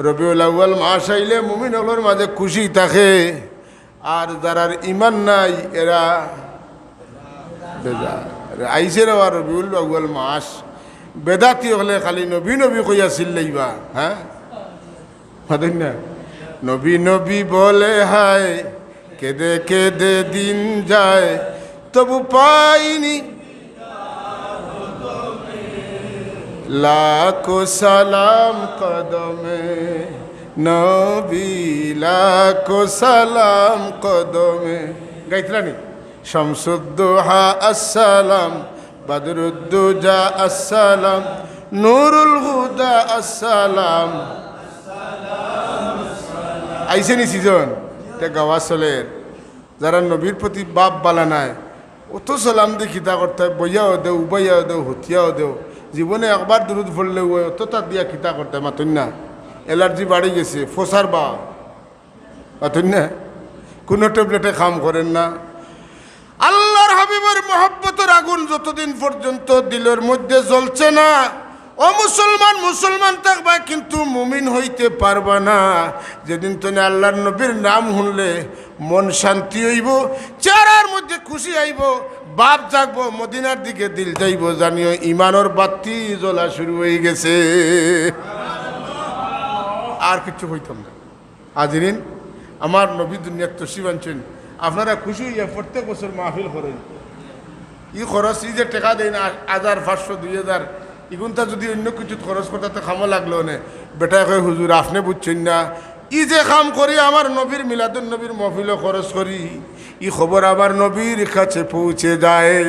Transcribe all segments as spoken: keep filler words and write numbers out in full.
রবিউল আউয়াল মাস আইলে মুমিন অকলর মাঝে খুশি থাকে, আর যারার ইমান নাই এরা বেজার। আইছে রে বা রবিউল আউয়াল মাস, বেদাতি অকলে খালি নবী নবী কইয়া চিল্লাইবা, হ্যাঁ? মাতইন না? নবী নবী বলে হায়, কেঁদে কেঁদে দিন যায়, তবু পাইনি। লাখো সালাম কদমে নবী, লাখো সালাম কদমে। গাইতরা নি? শামসুদ্দোহা আসসালাম, বদরুদ্দোজা আসসালাম, নুরুল হুদা আসসালাম। আইছে নি সিজন? তে গাওয়া চলের। যারা নবীর প্রতি বাপ বালা নাই, অত সালাম দি কিতা করতে, বইয়াও দেও, উবাইয়াও দেও, হতিয়াও দেও। জীবনে একবার দুরুদ পড়লে অয়, অততা দিয়া কিতা করতে, মাতইন না। অ্যালার্জি বাড়ি গেছে, ফোসার বা, মাতইন না। কোনো ট্যাবলেটে কাম করের না। আল্লাহর হাবিবর মহব্বতর আগুন যতদিন পর্যন্ত দিলর মধ্যে জ্বলছে না, ও মুসলমান, মুসলমান থাকবা, কিন্তু মুমিন হইতে পারবা না। যেদিন তনে আল্লাহর নবীর নাম হুনলে মন শান্তি অইবো, চেহারার মধ্যে খুশি আইবো, বাপ জাগবো, মদিনার দিকে দিল যাইবো, জানিও ইমানর বাতি জ্বলা শুরু অই গেছে। আর কিচ্ছু কইতাম না। হাজিরিন, আমার নবী দুনিয়াত তশরিফ আনছইন, আপনারা খুশি অইয়া প্রত্যেক বছর মাহফিল করইন। ই খরচ, ই যে টেকা দেইন, আ-, হাজার, পাঁচশো, দুই হাজার, ইগুনতা যুদি অইন্য কিছুত খরচ করতা, তে কামো লাগলো অনে। বেটায় কয়, "হুজুর, আপনে বুঝছইন না, ই যে কাম করি, আমার নবীর মিলাদুন নবীর মহফিলো খরচ করি, ই খবর আমার নবীর কাছে পৌঁছে যায়।"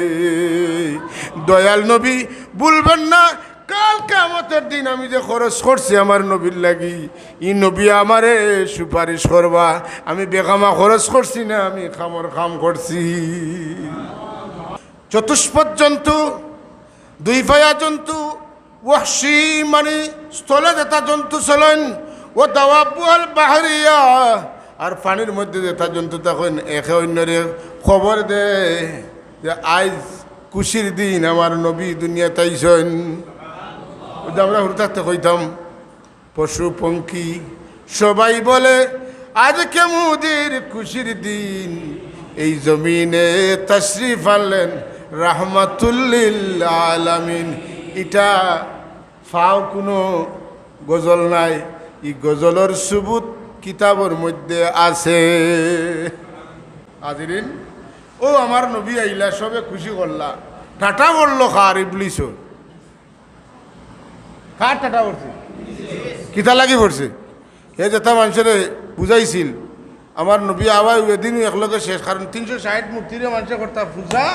দয়াল নবী বলবেন না, কাল কিয়ামতর দিন আমি যে খরচ করছি আমার নবীর লাগি, ই নবী আমারে সুপারিশ করবা, আমি বেকামা খরচ করছি না, আমি কামর কাম করছি। চতুষ্পদ জন্তু, দুই পায়া জন্তু, ওয়াহশী মানে স্থলে যেতা জন্তু চলইন, ও দাওয়াবুল বাহরিয়া, আর পানির মধ্যে যেতা জন্তু থাকইন, একে অইন্যরে খবর দেয় যে আইজ খুশির দিন, আমার নবী দুনিয়াত আইছইন। অউ যে আমরা হুরু থাকতে কইতাম, পশু পঙ্খী সবাই বলে, "আজকে মোদের খুশির দিন, এই জমিনে তশরিফ আনলেন রাহমাতুল্লিল আলামিন।" ইটা ফাও কুনু গজল নায়, ই গজলর সুবুত কিতাবর মধ্যে আছে। হাজিরিন, অউ আমার নবী আইলা, সবে খুশি করলা, ঠাটা পড়লো কার? ইবলিসর। কার ঠাটা পড়ছে? কিতা লাগি পড়ছে? হে যেতা মানষরে বুঝাইছিল, আমার নবী আওয়ায় এদিনও একলগে শেষ, কারণ তিনশো ষাইট মূর্তিরে মানষে করতা পূজা,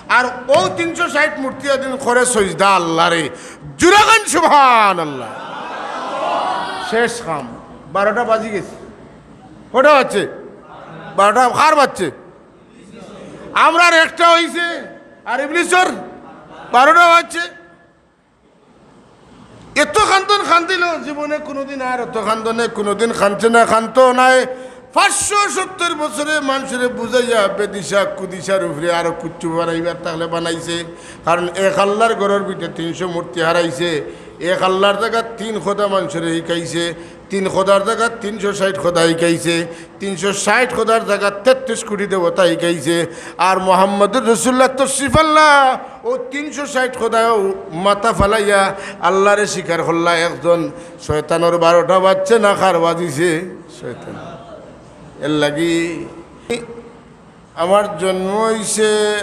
আর অউ তিনশো ষাইট মূর্তি এদিন করে সইজদা আল্লারে। জুরে কইন সুবহানাল্লাহ। শেষ কাম, বারোটা বাজি গেছে। কয়টা বাজছে? বারোটা। কার বাজছে? আমরার একটা অইছে, আর ইবলিসর বারোটা বাজছে। এত কান্দন কান্দিল, জীবনে কুনুদিন আর অত কান্দনে কুনুদিন কানছে না, কানতো নায়। পাঁচশো সত্তর বছরে মানষরে বুঝাইয়া বেদিশা কুদিশার উপরে আরো কুচ্ছু বানাইবার থাকলে বানাইছে। কারণ এক আল্লার ঘরর ভিতরে তিনশো মূর্তি হারাইছে, এক আল্লার জাগাত তিন খোদা মানষরে হিকাইছে, তিন খোদার জাগাত তিনশো ষাইট খোদা হিকাইছে, তিনশো ষাইট খোদার জাগাত তেত্রিশ কোটি দেবতা হিকাইছে। আর মোহাম্মদুর রাসুলুল্লাহ তশরিফ আনলা, অউ তিনশো ষাইট খোদায়ও মাথা ফালাইয়া আল্লারে স্বীকার করলা একজন। শয়তানর বারোটা বাজছে না, কার বাজিছে? শয়তান। এরলাগি আমার জন্ম অইছে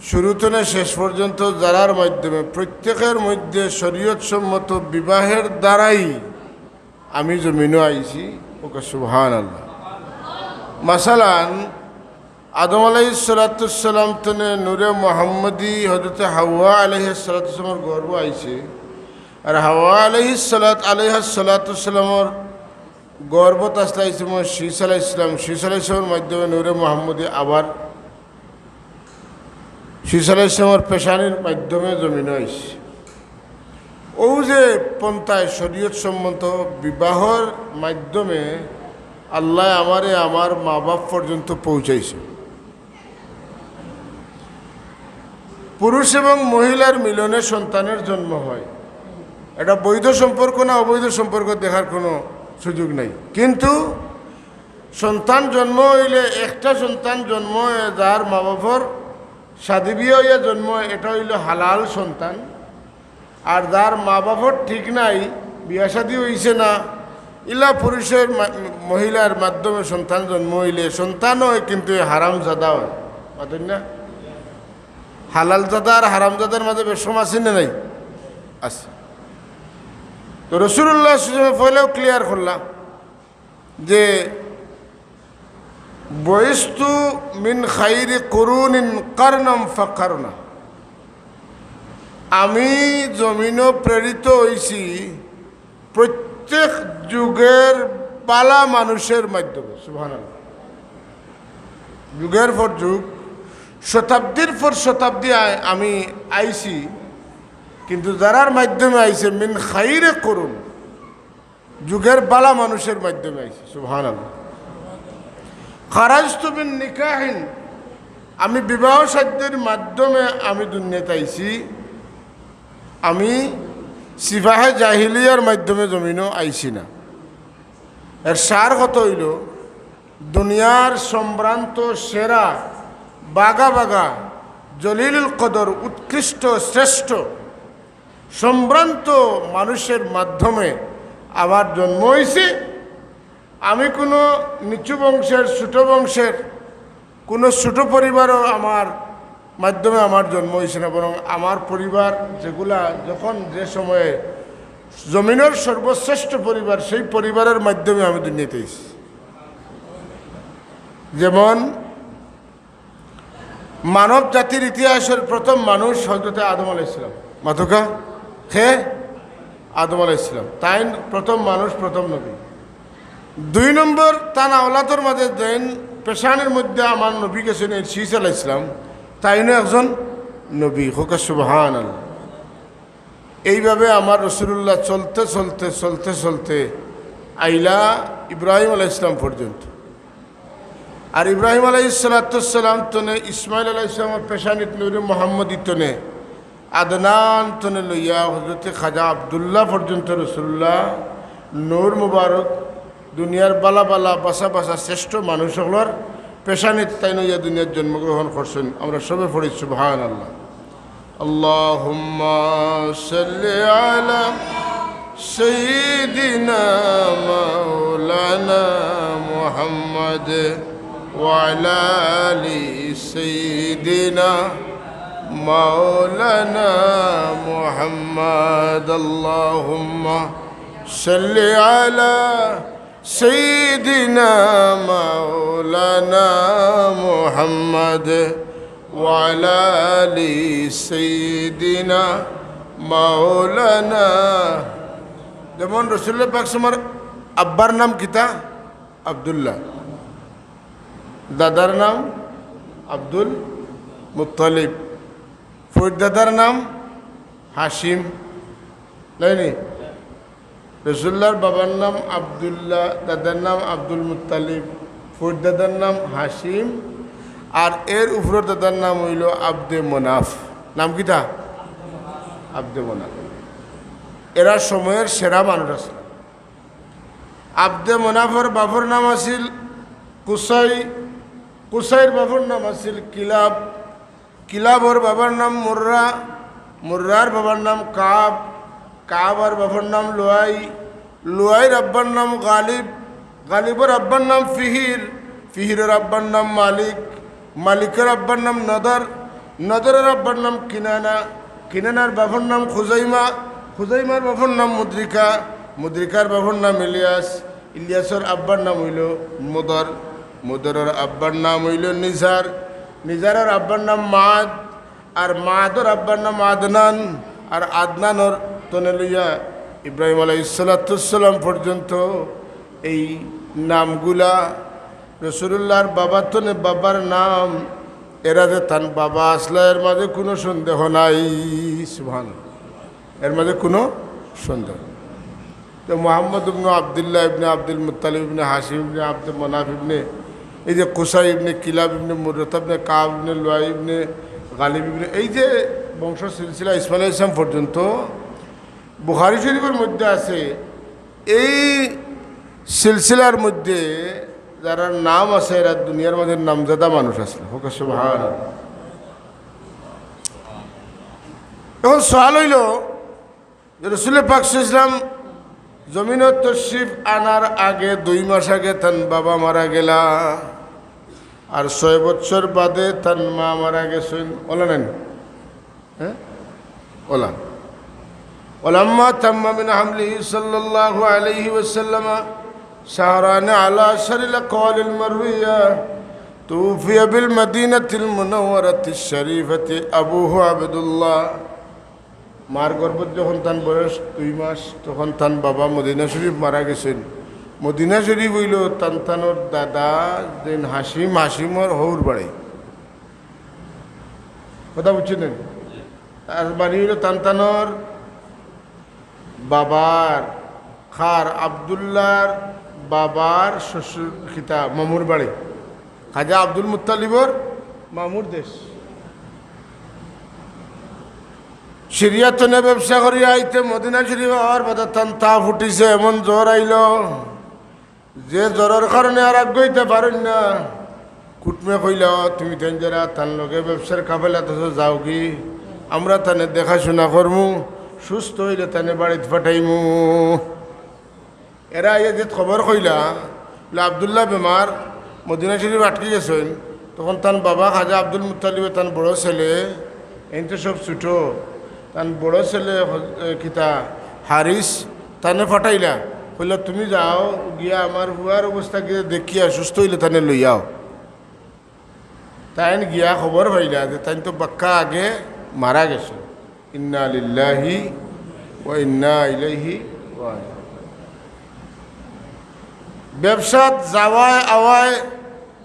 শুরু তনে শেষ পর্যন্ত যারার মাধ্যমে, প্রত্যেকের মধ্যে শরীয়ত সম্মত বিবাহের দ্বারাই আমি জমিনো আইছি। ওকে, সুবহানাল্লাহ। মাসালান, আদম আলাইহিস সালাতু ওয়াস সালাম তনে নূরে মুহাম্মদী হযরতে হাওয়া আলাইহিস সালাতু ওয়াস সালামর গর্ভ আইছে। আর হাওয়া আলাইহিস সালাত, আলাইহাস সালাতু ওয়াস সালামর গর্ভত আছলা অইছে মনে হয় শীস আলাইহিস সালাম। শীস আলাইহিস সালামর মাধ্যমে নূরে মুহাম্মদী আবার শীস আলাইহিস সালামর পেশানির মাধ্যমে জমিনো আইছে। অউ যে পন্থায় শরীয়ত সম্মত বিবাহর মাধ্যমে আল্লায় আমারে আমার মা বাপ পর্যন্ত পৌঁছাইছে। পুরুষ এবং মহিলার মিলনে সন্তানের জন্ম হয়। এটা বৈধ সম্পর্ক না অবৈধ সম্পর্ক দেখার কোনো সুযোগ নাই। কিন্তু সন্তান জন্ম অইলে, একটা সন্তান জন্ম অয় যার মা বাপর শাদী বিয়া অইয়া জন্ম অয়, এটা অইলো হালাল সন্তান। আর যার মা বাপর ঠিক নাই, বিয়া শাদী অইছে না, ইলা পুরুষর মা-, মহিলার মাধ্যমে সন্তান জন্ম অইলে সন্তান অয়, কিন্তু এ হারামজাদা অয়। মাতইন না? হালালজাদা আর হারামজাদার মাঝে বেশকম আছে না নাই? আছে। তো রাসূলুল্লাহ সাল্লাল্লাহু আলাইহি ওয়াসাল্লাম পয়লাউ clear করলা যে, "বুইস্তু মিন খাইরি কুরুনিন কারনাম ফাকারনা।" আমি জমিনো প্রেরিত অইছি প্রত্যেক যুগের বালা মানুষের মাধ্যমে। সুবহানাল্লাহ। যুগের পর যুগ, শতাব্দীর পর শতাব্দী আ-, আমি আইছি, কিন্তু যারার মাধ্যমে আইছে, মিন খাইরে করুন, যুগের বালা মানুষের মাধ্যমে আইছে। সুবহানাল্লাহ। খারাজতু মিন নিকাহিন, আমি বিবাহ সাধ্যের মাধ্যমে আমি দুনিয়াত আইছি। আমি সিফাহে জাহিলিয়ার মাধ্যমে জমিনো আইছি না। এর সার কথা অইলো, দুনিয়ার সম্ভ্রান্ত সেরা, বাগা বাগা, জলিলুল কদর, উৎকৃষ্ট, শ্রেষ্ঠ, সম্ভ্রান্ত মানুষের মাধ্যমে আমার জন্ম অইছে। আমি কোনো নিচু বংশের, ছোট বংশের, কোনো ছোট পরিবারও আমার মাধ্যমে আমার জন্ম অইছে না, বরং আমার পরিবার যেগুলা, যখন যে সময়ে জমিনর সর্বশ্রেষ্ঠ পরিবার, সেই পরিবারের মাধ্যমে আমি দুনিয়াত আইছি। যেমন মানব জাতির ইতিহাসের প্রথম মানুষ হযরতে আদম আলাইহিস সালাম। মাতউক্কা, কে? আদম আলাইহিস সালাম। তাইন প্রথম মানুষ, প্রথম নবী। দুই নম্বর, তান আওলাদর মাঝে যেইন পেশানির মধ্যে আমার নবী গেছইন, এর শীষ আলাইহিস সালাম, তাইনও একজন নবী। কউক্কা সুবহানাল্লাহ। এইভাবে আমার রাসূলুল্লাহ চলতে চলতে, চলতে চলতে আইলা ইব্রাহিম আলাইহিস সালাম পর্যন্ত। আর ইব্রাহিম আলাইহিস সালাতু ওয়াস সালাম তনে ইসমাইল আলাইহিস সালামর পেশানিত নূরে মুহাম্মদী তনে, আদনান তনে লইয়া হযরতে খাজা আব্দুল্লাহ পর্যন্ত রাসূলুল্লাহ নূর মুবারক, দুনিয়ার বালা বালা বাছা বাছা শ্রেষ্ঠ মানুষ অকলর পেশানিত তাইন অইয়া দুনিয়াত জন্মগ্রহণ করছইন। আমরা সবে পড়ি সুবহানাল্লাহ। اللهم صل على سيدنا مولانا محمد وعلى آل سيدنا مولانا محمد. اللهم صل على سيدنا مولانا محمد وعلى آل سيدنا مولانا. যেমন রাসূলুল্লাহ পাক সাল্লাল্লাহু আলাইহি ওয়াসাল্লামর আব্বার নাম কিতা? আব্দুল্লাহ। দাদার নাম আব্দুল মুত্তালিব। ফুইর দাদার নাম হাশিম। নায়নি? রাসূলুল্লাহর বাবার নাম আব্দুল্লাহ, দাদার নাম আব্দুল মুত্তালিব, ফুইর দাদার নাম হাশিম, আর এর উপরর দাদার নাম অইলো আব্দে মনাফ। নাম কিতা? আব্দে মনাফ। এরা সময়ের সেরা মানুষ আছিল। আব্দে মনাফর বাপর নাম আছিল কুসাই, কুসাইর বাপর নাম আছিল কিলাব, কিলাবর বাবার নাম মুর্রা, মুর্রার বাবার নাম কাব, কাবর বাবার নাম লুয়াই, লুয়াইর আব্বার নাম গালিব, গালিবর আব্বার নাম ফিহির, ফিহিরর আব্বার নাম মালিক, মালিকর আব্বার নাম নদর, নদরর আব্বার নাম কিনানা, কিনানার বাপর নাম খুজাইমা, খুজাইমার বাপর নাম মুদ্রিকা, মুদ্রিকার বাপর নাম ইলিয়াস, ইলিয়াসর আব্বার নাম অইলো মুদর, মুদরর আব্বার নাম অইলো নিজার, নিজারর আব্বার নাম মাদ, আর মাদর আব্বার নাম আদনান, আর আদনানর তনে লইয়া ইব্রাহিম আলাইহিস সালাতু ওয়াস সালাম পর্যন্ত এই নামগুলা রাসূলুল্লাহর বাবার তনে বাবার নাম, এরা যে তান বাবা আছলা, এর মাঝে কোনো সন্দেহ নাই। সুবহানাল্লাহ। এর মাঝে কোনো সন্দেহ নাই। তো মুহাম্মদ ইবনে আব্দুল্লাহ ইবনে আব্দুল মুত্তালিব ইবনে হাশিম ইবনে আব্দে মনাফ ইবনে, এই যে কুসাই ইবনে কিলাব ইবনে মুর্রাতা ইবনে কাব ইবনে লুয়াই ইবনে গালিব ইবনে, এই যে বংশ সিলসিলা ইসমাইল আলাইহিস সালাম পর্যন্ত বুখারী শরীফর মধ্যে আছে, এই সিলসিলার মধ্যে যারার নাম আছে, এরা দুনিয়ার মাঝে নামজাদা মানুষ আছে। হোক সুবহান। এখন সওয়াল অইলো যে রসুল পাক সাল্লাল্লাহু আলাইহি ওয়াসাল্লাম জমিনো তশরিফ আনার আগে, দুই মাস আগে তান বাবা মারা গেলা, আর ছয় বছর বাদে তান মা মারা গেছইন। অলা নানি? হ্যাঁ, অলা। ولما تم من حمله صلى الله عليه وسلم شهران على أشهر الأقوال المروية، توفي بالمدينة المنورة الشريفة أبوه عبد الله। মার গর্ভত যখন তান বয়স দুই মাস, তখন তান বাবা মদিনা শরীফ মারা গেছইন। মদিনা শরীফ অইলো তান তানোর দাদা যেইন হাসিম, হাসিমর হউর বাড়ি। কথা বুঝছইন নি? তার বাড়ি অইলো তান তানোর বাবার, কার, আব্দুল্লাহর বাবার শ্বশুর, কিতা, মামুর বাড়ি। খাজা আব্দুল মুত্তালিবর মামুর দেশ। সিরিয়া তনে ব্যবসা করিয়া আইতে মদিনা শরীফ আওয়ার বাদে তান তাপ উঠিছে, এমন জ্বর আইলো যে জ্বরর কারণে আর আগুয়াইতা পারইন না। কুটুমে কইলা, "তুমি তাইন যারা তান লগে ব্যবসার কাফেলাত আছো, যাওগি, আমরা তানে দেখাশুনা করমু, সুস্থ অইলে তানে বাড়িত পাঠাইমু।" এরা আইয়া যে খবর কইলা, বলে, "আব্দুল্লাহ বেমার, মদিনা শরীফ আটকি গেছইন।" তখন তান বাবা খাজা আব্দুল মুত্তালিবে তান বড় ছেলে, এইন তো সব ছোট, তান বড় ছেলে হ-, এ, কিতা, হারিস, তানে পাঠাইলা, কইলা, "তুমি যাও, গিয়া আমার ফুয়ার অবস্থা গিয়া দেখিয়া সুস্থ অইলে তানে লইয়াও।" তাইন গিয়া খবর পাইলা যে তাইন তো বাক্কা আগে মারা গেছইন। ইন্না লিল্লাহি ওয়া ইন্না ইলাইহি রাজিউন। ব্যবসাত যাওয়ায় আওয়ায়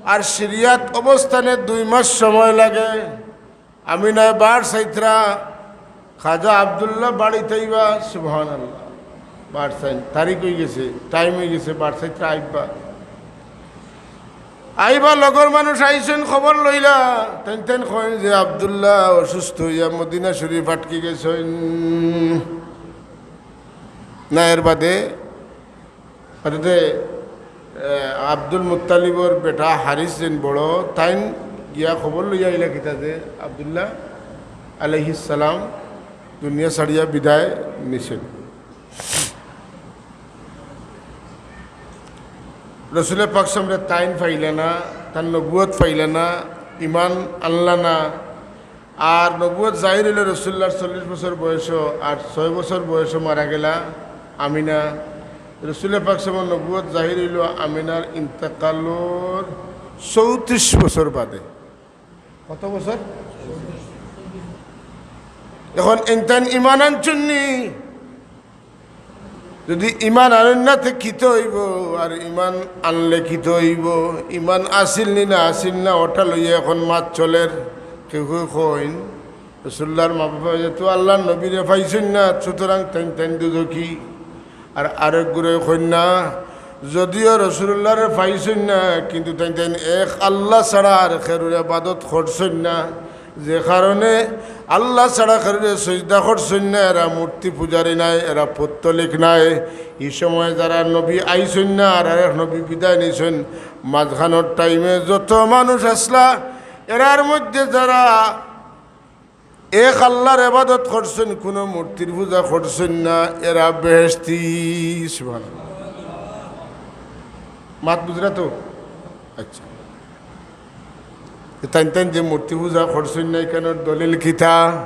আর সিরিয়াত অবস্থানে দুই মাস সময় লাগে। আমিনায় বার চাইত্রা, খাজা আব্দুল্লাহ বাড়িত আইবা, সুবহানাল্লাহ। বার চাইন, তারিখ অইগেছে, টাইম অইগেছে, বার চাইত্রা আইবা। আইবা, লগর মানুষ আইছইন, খবর লইলা, তাইন তাইন কইন যে আব্দুল্লাহ অসুস্থ অইয়া মদিনা শরীফ আটকি গেছইন। না, এর বাদে অর্থাৎ, এ, আব্দুল মুত্তালিবর বেটা হারিস যেইন বড়, তাইন গিয়া খবর লইয়া আইলা কিতা যে আব্দুল্লাহ আলাইহিস সালাম দুনিয়া ছাড়িয়া বিদায় নিছইন। রসুলে পাক সামনে তাইন পাইলা না, তান নবুয়ত পাইলা না, ইমান আনলা না, আর নবুয়ত জাহির অইলো রসুল্লাহর চল্লিশ বছর বয়সো, আর ছয় বছর বয়সো মারা গেলা আমিনা। রসুল পাক সাল্লাল্লাহু আলাইহি ওয়াসাল্লামর নবুয়ত জাহির অইলো আমিনার ইন্তেকালর চৌত্রিশ বছর বাদে। কত বছর? এখন এইন তাইন ইমান আনছইন নি? যদি ইমান আনইন না, তে কিতা অইবো? আর ইমান আনলে কিতা অইবো? ইমান আছিল নি না আছিল না, ওটা লইয়া এখন মাত চলের। কেউ কেউ কইন, রসুল্লাহর মা বাবা যেহেতু আল্লাহর নবীরে পাইছইন না, সুতরাং তাইন তাইন দুজখি। আর আরেক গুরে কইন না, যদিও রসুল্লাহরে পাইছইন না, কিন্তু তাইন তাইন এক আল্লাহ ছাড়া আর কেউর ইবাদত করছইন না। যে কারণে আল্লাহ ছাড়া কেউরে সজদা করছইন না, এরা মূর্তি পূজারী নায়, এরা পৌত্তলিক নায়। ই সময় যারা নবী আইছইন না আর আরেক নবী বিদায় নিছইন, মাঝখানোর টাইমে যত মানুষ আছলা, এরার মধ্যে যারা এক আল্লাহর ইবাদত করছইন, কুনু মূর্তির পূজা করছইন না, এরা বেহেশতি। সুবহানাল্লাহ। মাত বুঝরা তো? আচ্ছা। তাইন তাইন যে মূর্তি পূজা করছইন না, ইখানোর দলিল কিতা?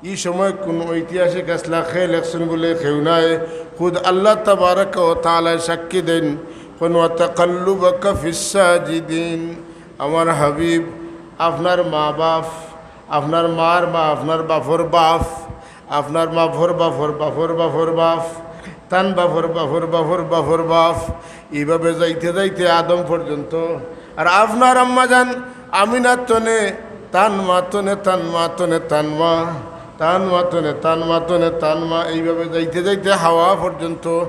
ই সময় কুন ঐতিহাসিক আছলা, কে লেখছইন বুলে কেউ নাই। খুদ আল্লাহ তাবারাকা ওয়া তাআলায় সাক্ষী দেইন, কইন, "ওয়া তাকাল্লুবাকা ফিস সাজিদিন।" আমার হাবিব, আপনার মা বাপ, আপনার মার মা, আপনার বাপর বাপ, আপনার বাপর বাপর বাপর বাপর বাপ, তান বাপর বাপর বাপর বাপর বাপ, এইভাবে যাইতে যাইতে আদম পর্যন্ত। আর আপনার আম্মা জান আমিনার তনে, তান মা তনে, তান মা তনে, তান মা, তান মা তনে, তান মা তনে, তান মা, এইভাবে যাইতে যাইতে হাওয়া পর্যন্ত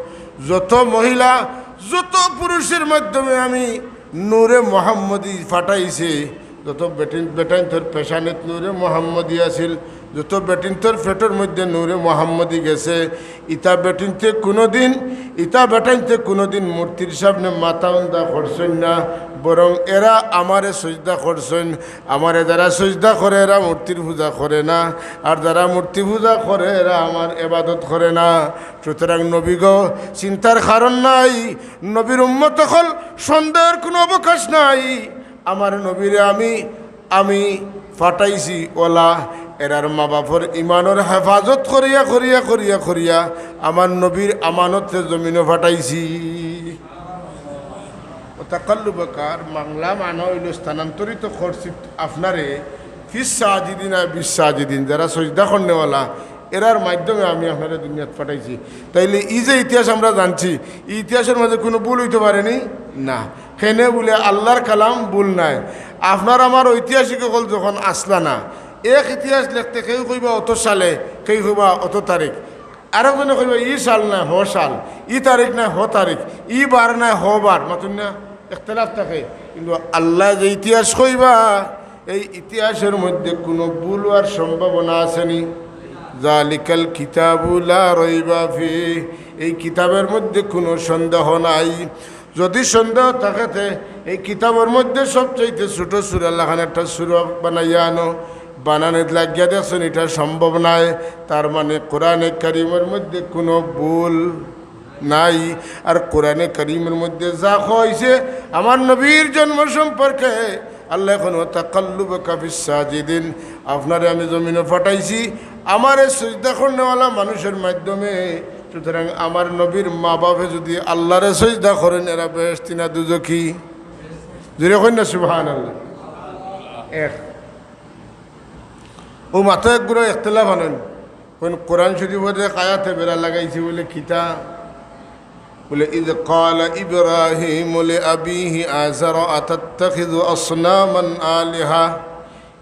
যত মহিলা, যত পুরুষের মাধ্যমে আমি নূরে মোহাম্মদী ফাটাইছে, যত বেটিন, বেটাইন্তর পেশানিত নূরে মোহাম্মদী আছিল, যত বেটিন্তর পেটর মধ্যে নূরে মোহাম্মদী গেছে, ইতা বেটিন্তে কুনুদিন, ইতা বেটাইন্তে কুনুদিন মূর্তির সামনে মাথা উন্দা করছইন না, বরং এরা আমারে সইজদা করছইন। আমারে যারা সইজদা করে, এরা মূর্তির পূজা করে না, আর যারা মূর্তি পূজা করে, এরা আমার এবাদত করে না। সুতরাং নবী গো, চিন্তার কারণ নাই। নবীর উম্মত অকল, সন্দেহর কুনু অবকাশ নাই। আমার নবীরে আমি, আমি পাঠাইছি অলা, এরার মা বাপর ইমানর হেফাজত করিয়া, করিয়া, করিয়া, করিয়া, আমার নবীর আমানতরে জমিনো পাঠাইছি। ও তাকাল্লুবাকা, বাংলা মানা অইলো স্থানান্তরিত করছি আপনারে, ফিস সাজিদিন আর বিস সাজিদিন, যারা সইজদা করনেওয়ালা, এরার মাধ্যমে আমি আপনারে দুনিয়াত পাঠাইছি। তাইলে ই যে ইতিহাস আমরা জানছি, ই ইতিহাসর মাঝে কুনু ভুল অইতো পারেনি? না। কেনে বুলে আল্লার কালাম ভুল নায়। আপনার আমার ঐতিহাসিক অকল যখন আছলা না, এক ইতিহাস লেখতে কেউ কইবা অত সালে, কেউ কইবা অত তারিখ, আরকজনে কইবা ই সাল নায় হ সাল, ই তারিখ নায় হ তারিখ, ই বার নায় হ বার, মাতুন না, ইখতিলাফ থাকে। কিন্তু আল্লায় যে ইতিহাস কইবা, এই ইতিহাসর মধ্যে কুনু ভুল অওয়ার সম্ভাবনা আছেনি? জালিকাল কিতাবু লা রাইবা ফি, এই কিতাবর মধ্যে কুনু সন্দেহ নাই। যদি সন্দেহ থাকে, তে এই কিতাবর মধ্যে সবচাইতে ছোট সূরা লাখান একটা সূরা বানাইয়া আনো, বানানিত লাগিয়া দেখছইন, ইটা সম্ভব নায়। তার মানে কোরআনে কারীমর মধ্যে কুনু ভুল নাই। আর কোরআনে কারীমর মধ্যে যা কইছে আমার নবীর জন্ম সম্পর্কে, আল্লায় কইন, "ওয়া তাকাল্লুবাকা ফিস সাজিদিন", আপনারে আমি জমিনো পাঠাইছি আমারে সইজদা করনেওয়ালা মানুষর মাধ্যমে। সুতরাং আমার নবীর মা বাপে যদি আল্লারে সইজদা করইন, এরা বেহেশতি না দুজখি? জোরে কইন না সুবহানাল্লাহ। এক। ও মাত্র এক গুড়া ইখতিলাফ আনইন। কইন কোরআন শরীফর এক আয়াতে বেড়া লাগাইছে বুলে কিতা? বুলে, "ইয ক্বালা ইব্রাহিমু লিআবিহি আযারা আতাত্তাখিযু আসনামান আলিহা,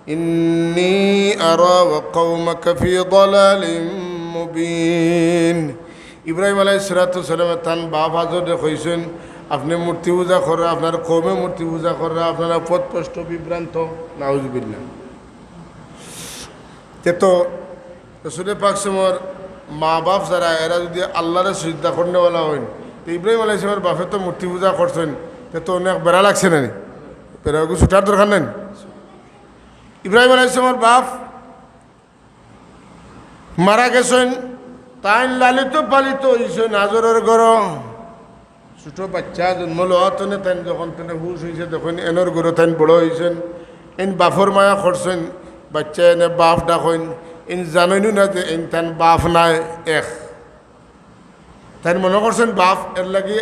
ইন্নী আরা ওয়া কওমাকা ফি দালালিম মুবিন।" ইব্রাহিম আলাইহিস সালাতু ওয়াস সালামে তান বাপ আজররে কইছইন, "আপনে মূর্তি পূজা কররা, আপনার কওমে মূর্তি পূজা কররা, আপনারা পথভ্রষ্ট বিভ্রান্ত।" নাউজুবিল্লাহ। তে তো রসুলে পাক সমর মা বাপ যারা, এরা যদি আল্লারে সিজদা করনেওয়ালা অইন, তে ইব্রাহিম আলাইহিস সালামর বাপে তো মূর্তি পূজা করছইন, তে তো অনেক বেড়া লাগছে না নি? বেড়া ওগু ছুটার দরকার নাই নি? ইব্রাহিম আলাইহিস সালামর বাপ মারা গেছইন, তাইন লালিত পালিত অইছইন আজরর ঘরো। ছোট বাচ্চা জন্ম লওয়া তনে তাইন যখন তনে হুশ অইছে, তখন এনর ঘরো তাইন বড় অইছইন। ইন বাপর মায়া করছইন, বাচ্চা এনে বাপ ডাকইন। ইন জানইনউ না যে ইন তান বাপ নায়, এক। তাইন মনো করছইন বাপ, এরলাগি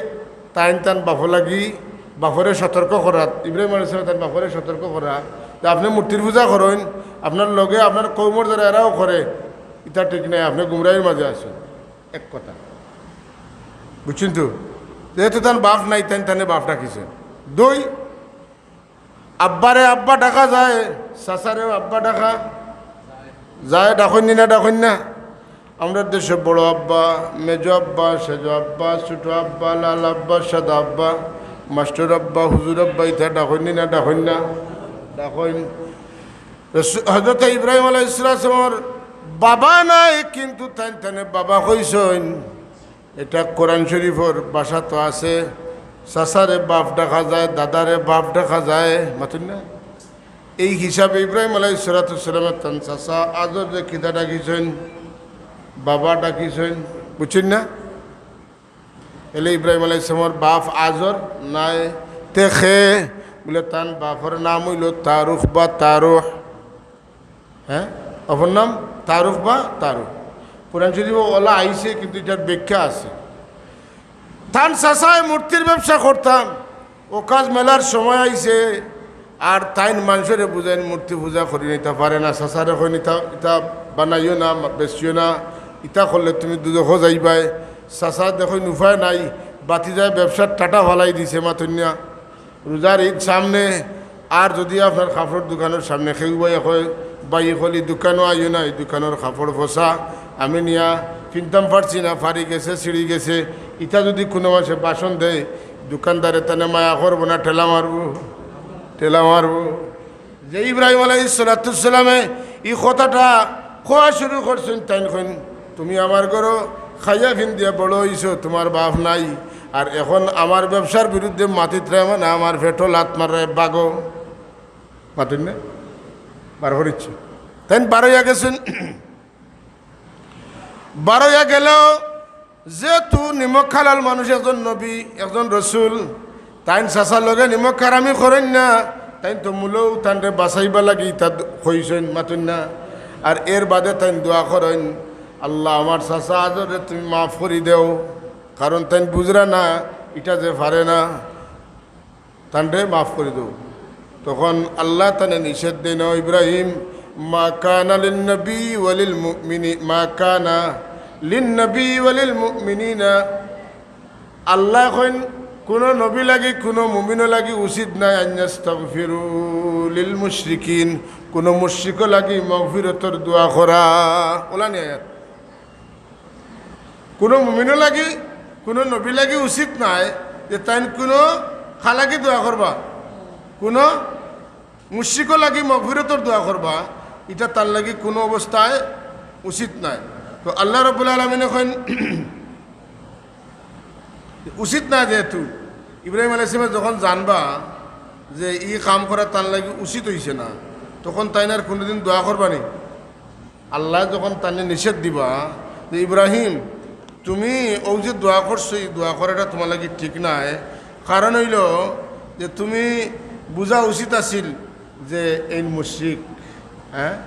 তাইন তান বাপর লাগি, বাপরে সতর্ক করা, ইব্রাহিম আলাইহিস সালাম তান বাপরে সতর্ক করা যে, "আপনে মূর্তির পূজা করইন, আপনার লগে আপনার কওমর যারা এরাও করে, ইতা ঠিক নায়, আপনে গুমরাহির মাঝে আছইন।" এক কথা। বুঝছইন তো? যেহেতু তান বাপ নাই, তাইন তানে বাপ ডাকিছইন। দুই, আব্বারে আব্বা ডাকা যায়, চাচারেও আব্বা ডাকা যায়, ডাকইন নি না, ডাকইন না? আমরার দেশো বড় আব্বা, মেজো আব্বা, সেজো আব্বা, ছোট আব্বা, লাল আব্বা, সাদা আব্বা, মাস্টর আব্বা, হুজুর আব্বা, ইতা ডাকইন নি না, ডাকইন না? ডাকইন। রসু-, হযরত ইব্রাহিম আলাইহিস সালামর বাবা নাই, কিন্তু তাইন তানে বাবা কইছইন। ইটা কোরআন শরীফর ভাষাত আছে, চাচারে বাপ ডাকা যায়, দাদারে বাপ ডাকা যায়, মাতুন না? এই হিসাবে ইব্রাহিম আলাইহিস সালাতু ওয়াস সালামে তান চাচা আজররে কিতা ডাকিছইন? বাবা ডাকিছইন, বুঝছইন না? এলে ইব্রাহিম আলাইহিস সালামর বাপ আজর নাই, তে কে? বুলে, তান বাপর নাম অইলো তারুখ বা তারুহ। হ্যাঁ, অপর নাম তারুখ বা তারুহ। কোরআন শরীফো অলা আইছে, কিন্তু ইটার ব্যাখ্যা আছে। তান চাচায় মূর্তির ব্যবসা করতা, অউকাজ মেলার সময় আইছে, আর তাইন মানষরে বুঝাইন মূর্তি পূজা করি নিতা পারে না। চাচারে কইন, "ইতা, ইতা বানাইও না, বেচিও না, ইতা করলে তুমি দুজখো যাইবায়।" চাচা দেখইন উপায় নাই, বাতিজায় ব্যবসার টাটা ফালাই দিছে, মাতুন না। রোজার ঈদ সামনে, আর যদি আপনার কাপড়র দোকানর সামনে কেউ ভাই কয়, "ভাই, অকল ই দোকানো আইও না, ই দোকানর কাপড় ফসা, আমি নিয়া ফিনতাম পারছি না, ফাড়ি গেছে, ছিড়ি গেছে", ইতা যদি কুনু মানষে ভাষণ দেয়, দোকানদারে তানে মায়া করবো না, ঠেলা মারবো, ঠেলা মারবো। যে ইব্রাহিম আলাইহিস সালাতু ওয়াস সালামে ই কথাটা কওয়া শুরু করছইন, তাইন কইন, "তুমি আমার ঘরো খাইয়া ফিন্দিয়া বড় অইছো, তুমার বাফ নাই, আর এখন আমার ব্যবসার বিরুদ্ধে মাতিতরায় মানে আমার পেটো লাত মাররায়, ভাগো।" মাতইন না? বার করিচ্ছে। তাইন বার অইয়া গেছইন। বার অইয়া গেলেও যেহেতু নিমক হালাল মানুষ, একজন নবী, একজন রসুল, তাইন চাচার লগে নিমক হারামি করইন না, তাইন তো মূলেউ তানরে বাঁচাইবার লাগি ইতা দ-, কইছইন, মাতইন না। আর এর বাদে তাইন দোয়া করইন, "আল্লাহ, আমার চাচা আজররে তুমি মাফ করি দেও, কারণ তাইন বুঝরা না, ইটা যে পারে না।" তানরে মাফ করি দেও। তখন আল্লায় তানে নিষেধ দেইন, "ও ইব্রাহিম, মা কানা লিন নবী ওয়ালিল মুমিনি, মা কানা লিন নবী ওয়ালিল মুমিনিনা।" আল্লায় কইন, কুনু নবী লাগি, কুনু মুমিনর লাগি উচিত নায়, আন ইয়াস্তাগফিরু লিল মুশরিকিন, কুনু মুশরিকর লাগি মাগফিরতর দোয়া করা। অলা নি আয়াত। কুনু মুমিনর লাগি, কুনু নবীর লাগি উচিত নায় যে তাইন কুনু কার লাগি দোয়া করবা, কুনু মুশরিকর লাগি মাগফিরতর দোয়া করবা, ইটা তার লাগি কুনু অবস্থায় উচিত নায়। তো আল্লাহ রাব্বুল আলামিনে কইন, উচিত না যেহেতু, ইব্রাহিম আলাইহিস সালামে যখন জানবা যে ই কাম করা তার লাগি উচিত অইছে না, তখন তাইন আর কুনুদিন দোয়া করবা নি? আল্লায় যখন তানে নিষেধ দিবা যে, "ইব্রাহিম, তুমি অউ যে দোয়া করছো, ই দোয়া করাটা তুমার লাগি ঠিক নায়, কারণ অইলো যে তুমি বুঝা উচিত আছিল যে এইন মুশরিক।" হ্যাঁ,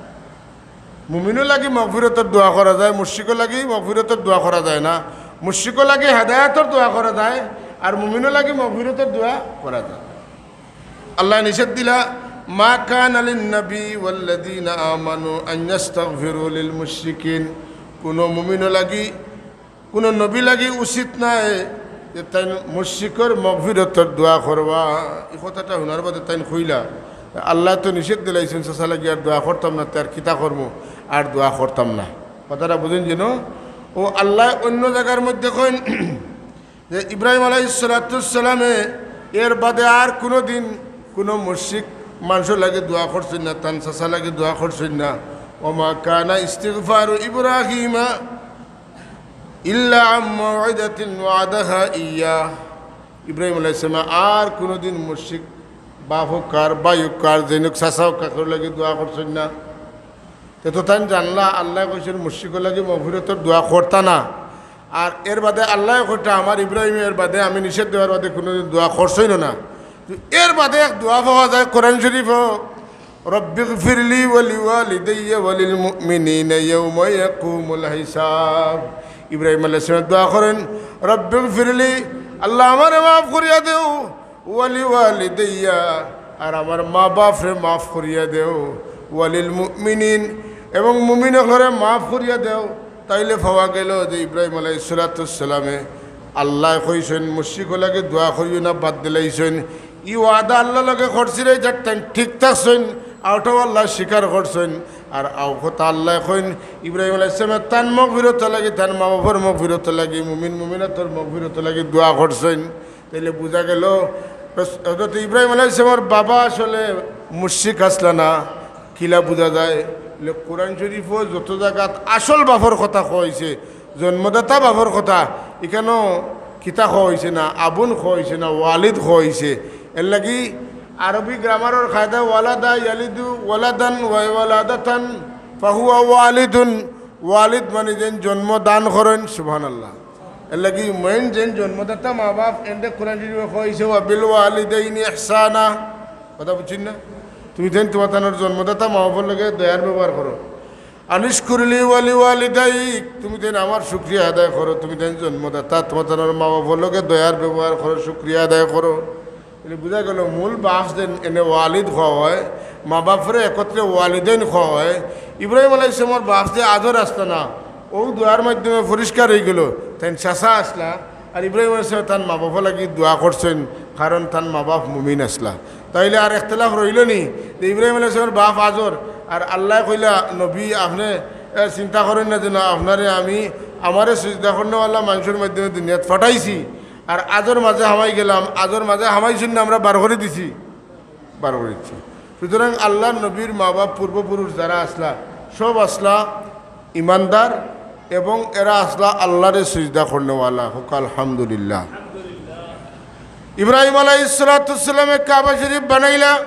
মুমিনর লাগি মাগফিরতর দোয়া করা যায়, মুশরিকর লাগি মাগফিরতর দোয়া করা যায় না। মুশরিকর লাগি হেদায়াতর দোয়া করা যায়, আর মুমিনর লাগি মাগফিরতর দোয়া করা যায়। আল্লায় নিষেধ দিলা, "মা কানা লিন নবী ওয়াল্লাযীনা আমানু আন ইয়াস্তাগফিরু লিল মুশরিকিন।" কুনু মুমিনর লাগি, কুনু নবীর লাগি উচিত নায় যে তাইন মুশরিকর মাগফিরতর দোয়া করবা। ই কথাটা হুনার বাদে তাইন কইলা, "আল্লায় তো নিষেধ দিলাইছইন, চাচার লাগি আর দোয়া করতাম না, তে আর কিতা করমু, আর দোয়া করতাম না।" কথাটা বুঝইন যেন। ও আল্লায় অইন্য জাগার মধ্যে কইন, যে ইব্রাহিম আলাইহিস সালাতু ওয়াস সালামে এর বাদে আর কুনুদিন কুনু মুশরিক মানষর লাগি দোয়া করছইন না, তান চাচার লাগি দোয়া করছইন না। "ওয়া মা কানা ইস্তিগফারু ইব্রাহিমা ইল্লা আম মাউইদাতিন ওয়াদাহা ইয়্যাহ।" ইব্রাহিম আলাইহিস সালামে আর কুনুদিন মুশরিক বাফ অউক কার, ভাই অউক কার, যেইন অউক, চাচা অউক কার, কারোর লাগি দোয়া করছইন না। তে তো তাইন জানলা, আল্লায় কইছইন মুশরিকর লাগি মাগফিরতর দোয়া করতা না। আর এর বাদে আল্লায় কইতা, "আমার ইব্রাহিমে এর বাদে আমি নিষেধ দেওয়ার বাদে কুনুদিন দোয়া করছইন না।" তো এর বাদে এক দোয়া পাওয়া যায় কোরআন শরীফো, "রব্বিগফিরলি ওয়ালি ওয়ালিদাইয়া ওয়ালিল মুমিনিনা ইয়াউমা ইয়াকুমুল হিসাব।" ইব্রাহিম আলাইহিস সালাম দোয়া করইন, "রব্বিগফিরলি, আল্লাহ আমারে মাফ করিয়া দেও।" ওয়ালি ওয়ালিদাইয়া, আর আমার মা বাফরে মাফ করিয়া দেও, ওয়ালিল মুমিনিন, এবং মুমিন অকলরে মাফ করিয়া দেও। তাইলে পাওয়া গেল যে ইব্রাহিম আলাইহিস সালাতু ওয়াস সালামে আল্লায় কইছইন, মুশরিকর লাগি দোয়া করিও না, বাদ দিলাইছইন। ই ওয়াদা আল্লাহর লগে করছিলা, ইটার তাইন ঠিক থাকছইন, অউটাও আল্লায় স্বীকার করছইন। আর অউ কথা আল্লায় কইন, ইব্রাহিম আলাইহিস সালামে তান মাগফিরতর লাগি, তান মা বাফর মাগফিরতর লাগি, মুমিন মুমিনাতর মাগফিরতর লাগি দোয়া করছইন। তাইলে বুঝা গেল, হজরত ইব্রাহিম আলাইহিস সালামর বাবা আসলে মুশরিক আছলা না, কিলা বুঝা যায়? বলে, কোরআন শরীফো যত জাগাত আসল বাফর কথা কওয়া অইছে, জন্মদাতা বাফর কথা, ইখানো কিতা কওয়া অইছে না, আবুন কওয়া অইছে না, ওয়ালিদ কওয়া অইছে। এর লাগি আরবি গ্রামারর কায়দা ওয়ালাদা ইয়ালিদু ওয়ালাদান ওয়া ওয়ালাদাতান ফাহুয়া ওয়ালিদুন। ওয়ালিদ মানে যেইন জন্ম দান করইন, সুবহানাল্লাহ। এর লাগি মেইন যেইন জন্মদাতা মা বাফ, এনরে কোরআন শরীফো কওয়া অইছে, "ওয়া বিল ওয়ালিদাইনি ইহসানা।" কথা বুঝছইন না? তুমি যেইন তুমার তানর জন্মদাতা মা বাফর লগে দয়ার ব্যবহার করো। "আনিশকুরলি ওয়ালি ওয়ালিদাইক", তুমি যেইন আমার শুকরিয়া আদায় করো, তুমি যেইন জন্মদাতা, তুমার তানর মা বাফর লগে দয়ার ব্যবহার করো, শুকরিয়া আদায় করো। তাইলে বুঝা গেল, মূল বাফ যেইন এনে ওয়ালিদ কওয়া অয়, মা বাফরে একত্রে ওয়ালিদাইন কওয়া অয়। ইব্রাহিম আলাইহিস সালামর বাফ যে আজর আছলা না, অউ দোয়ার মাধ্যমে পরিষ্কার অইগেল, তাইন চাচা আছলা। আর ইব্রাহিম আলাইহিস সালামে তান মা বাফর লাগি দোয়া করছইন, কারণ তান মা বাফ মুমিন আছলা। তাইলে আর ইখতিলাফ রইল নি যে ইব্রাহিম আলাইহিস সালামর বাফ আজর, আর আল্লায় কইলা, "নবী, আপনে, এ, চিন্তা করইন না যেন আপনারে আমি, আমারে সিজদা করনেওয়ালা মানষর মাধ্যমে দুনিয়াত ফাটাইছি।" আর আজর মাঝে হামাই গেলাম, আজর মাঝে হামাইছইন না, আমরা বার করি দিছি, বার করি দিছি। সুতরাং আল্লাহর নবীর মা বাপ পূর্বপুরুষ যারা আছলা, সব আছলা ইমানদার এবং এরা আছলা আল্লারে সিজদা করনেওয়ালা। হোক আলহামদুলিল্লাহ। ইব্রাহিম আলাইহিস সালাতু ওয়াস সালামে কাবা শরীফ বানাইলা,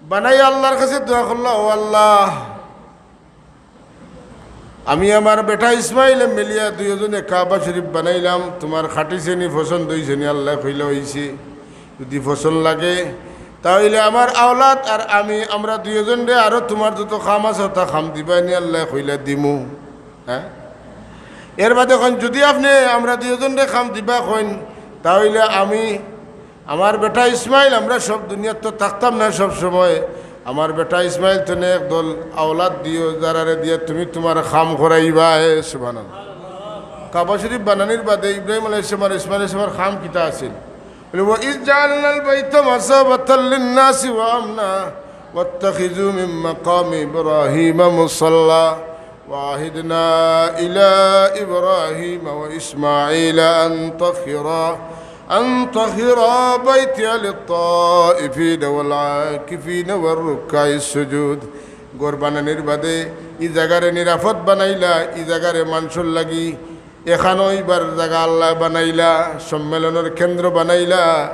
বানাইয়া আল্লার কাছে দোয়া করলা, "ও আল্লাহ, আমি আমার বেটা ইসমাইলে মিলিয়া দুইওজনে কাবা শরীফ বানাইলাম, তুমার খাটিছেনি, পছন্দ অইছেনি?" আল্লায় কইলা, "অইছে।" যদি পছন্দ লাগে, তা অইলে আমার আওলাদ আর আমি, আমরা দুইওজনরে আরো তুমার যত কাম আছে, অতা কাম দিবায়নি? আল্লায় কইলা, "দিমু।" হ্যাঁ? এর বাদে কইন, "যদি আপনে আমরা দুইওজনরে কাম দিবা কইন, তা অইলে আমি, আমার বেটা ইসমাইল, আমরা সব দুনিয়াত তো থাকতাম না সব সময়, আমার বেটা ইসমাইল তনে একদল আওলাদ দিও, যারারে দিয়া তুমি তুমার কাম করাইবায়।" সুবহানাল্লাহ। কাবা শরীফ বানানির বাদে ইব্রাহিম আলাইহিস সালাম আর ইসমাইল আলাইহিস সালামর কাম কিতা আছিল? বলে, "ওয়া ইজ জাআলনাল বাইতা মাসাবাতাল লিন-নাসি ওয়া আমনা ওয়াত্তাখিযু মিন মাকামি ইব্রাহিমা মুসাল্লা ওয়া আহিদনা ইলা ইব্রাহিমা ওয়া ইসমাঈলা আন তাহিরা, আন তাহিরা বাইতিয়া লিত-তাইফিনা ওয়াল আকিফিনা ওয়ার রুক্কাইস সুজুদ।" ঘর বানানির বাদে ই জাগারে নিরাপদ বানাইলা, ই জাগারে মানষর লাগি এখানো ইবার জাগা আল্লায় বানাইলা, সম্মেলনর কেন্দ্র বানাইলা।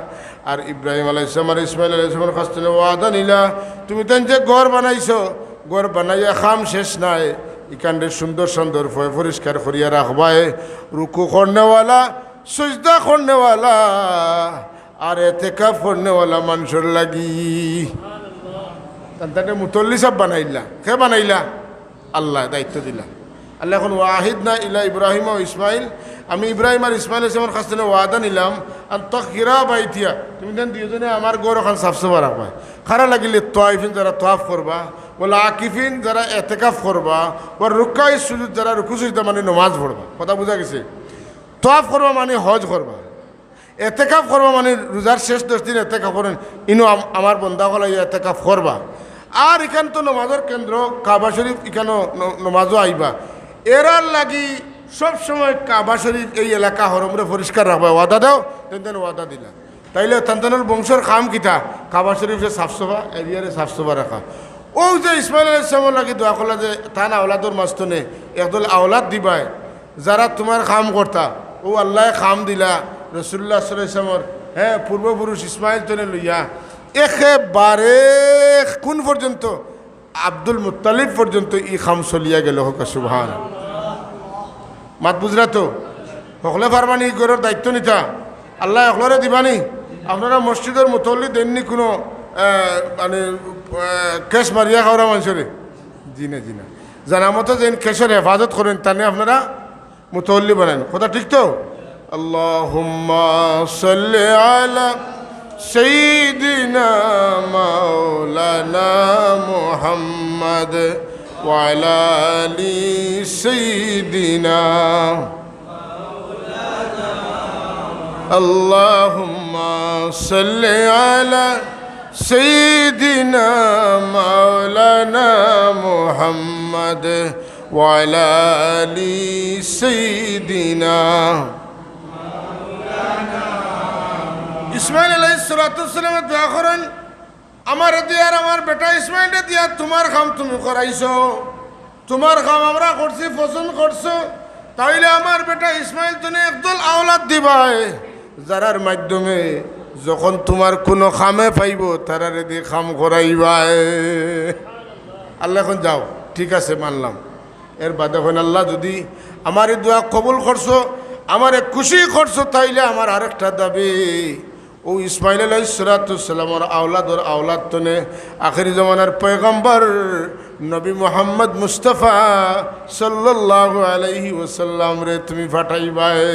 আর ইব্রাহিম আলাইহিস সালাম আর ইসমাইল আলাইহিস সালামর কাছ তনে ওয়াদা নিলা, "তুমি তাইন যে ঘর বানাইছো, ঘর বানাইয়া কাম শেষ নাই, ইখানরে সুন্দর সুন্দর পয় পরিষ্কার করিয়া রাখবায়, রুকু করনেওয়ালা, সিজদা করনেওয়ালা, আর এতেকাফ করনেওয়ালা মানষর লাগি।" তান তানরে মুতল্লি সাব বানাইলা। কে বানাইলা? আল্লায় দায়িত্ব দিলা। আল্লায় কইন, "ওয়া আহিদনা ইলা ইব্রাহিমা ওয়া ইসমাইল", আমি ইব্রাহিম আর ইসমাইল আলাইহিস সালামর কাছ তনে ওয়াদা নিলাম, "আন তাহিরা বাইতিয়া", তুমি তাইন দুইওজনে আমার ঘর অখান সাফ সুফা রাখবায়। কারা লাগি? লিত-তাইফিন, যারা তাওয়াফ করবা, ওয়াল আকিফিন, যারা এতেকাফ করবা, ওয়ার রুক্কাইস সুজুদ, যারা রুকু সিজদা মানে নমাজ পড়বা। কথা বুঝা গেছে? তাওয়াফ করবা মানে হজ করবা। এতেকাফ করবা মানে রোজার শেষ দশ দিন এতেকাফ করইন, ইনো আম-, আমার বন্দা অকল আইয়া এতেকাফ করবা। আর ইখান তো নমাজর কেন্দ্র, কাবা শরীফ, ইখানো ন-, নমাজও আইবা। এরার লাগি সব সময় কাবা শরীফ, এই এলাকা হরমরে পরিষ্কার রাখবায়, ওয়াদা দেও, তাইন তান ওয়াদা দিলা। তাইলে তান তানর বংশর কাম কিতা? কাবা শরীফরে সাফ সুফা, এরিয়ারে সাফ সুফা রাখা। অউ যে ইসমাইল আলাইহিস সালামর লাগি দোয়া করলা যে তান আওলাদর মাঝ তনে একদল আওলাদ দিবায়, যারা তুমার কাম করতা, অউ আল্লায় কাম দিলা, রাসুলুল্লাহ সাল্লাল্লাহু আলাইহি ওয়াসাল্লামর, হ্যাঁ, পূর্বপুরুষ ইসমাইল তনে লইয়া, একেবারে কুন পর্যন্ত? আব্দুল মুত্তালিব পর্যন্ত ই কাম চলিয়া গেল। হোক সুবহান। মাত বুঝরা তো? হকলে পারবানি ই ঘরর দায়িত্ব নিতা? আল্লায় হকলরে দিবানি? আপনারা মসজিদর মুতল্লি দেইননি কুনু, আহ, মানে, আহ, ক্যাশ মারিয়া খাওরা মানষরে? জি না, জি না। জানা মতো যেইন ক্যাশর হেফাজত করইন, তানে আপনারা মুতল্লি বানাইন। কথা ঠিক তো? আল্লাহুম্মা সাল্লি আলা সাইয়্যিদিনা মাওলানা মুহাম্মদ ওয়া আলা আলি সাইয়্যিদিনা। আল্লাহুম্মা সাল্লি আলা সাইয়্যিদিনা মাওলানা মুহাম্মদ ওয়া আলা আলি সাইয়্যিদিনা। ইসমাইল আলাইহিস সালাতু ওয়াস সালামে দোয়া করইন, "আমারে দিয়া আর আমার বেটা ইসমাইলরে দিয়া তুমার কাম তুমি করাইছো, তুমার কাম আমরা করছি, পছন্দ করছো, তা অইলে আমার বেটা ইসমাইল তনে একদল আওলাদ দিবায়, যারার মাধ্যমে যখন তুমার কুনু কামে পাইবো, তারারে দি কাম করাইবায়।" আল্লায় কইন, "যাও, ঠিক আছে, মানলাম।" এর বাদে কইন, "আল্লাহ, যুদি আমার ই দোয়া কবুল করছো, আমারে খুশি করছো, তা অইলে আমার আরেকটা দাবি।" অউ ইসমাইল আলাইহিস সালাতু ওয়াস সালামর আওলাদর আওলাদ তনে আখেরি জমানার পয়গম্বর নবী মুহাম্মদ মুস্তাফা সাল্লাল্লাহু আলাইহি ওয়াসাল্লামরে তুমি পাঠাইবায়।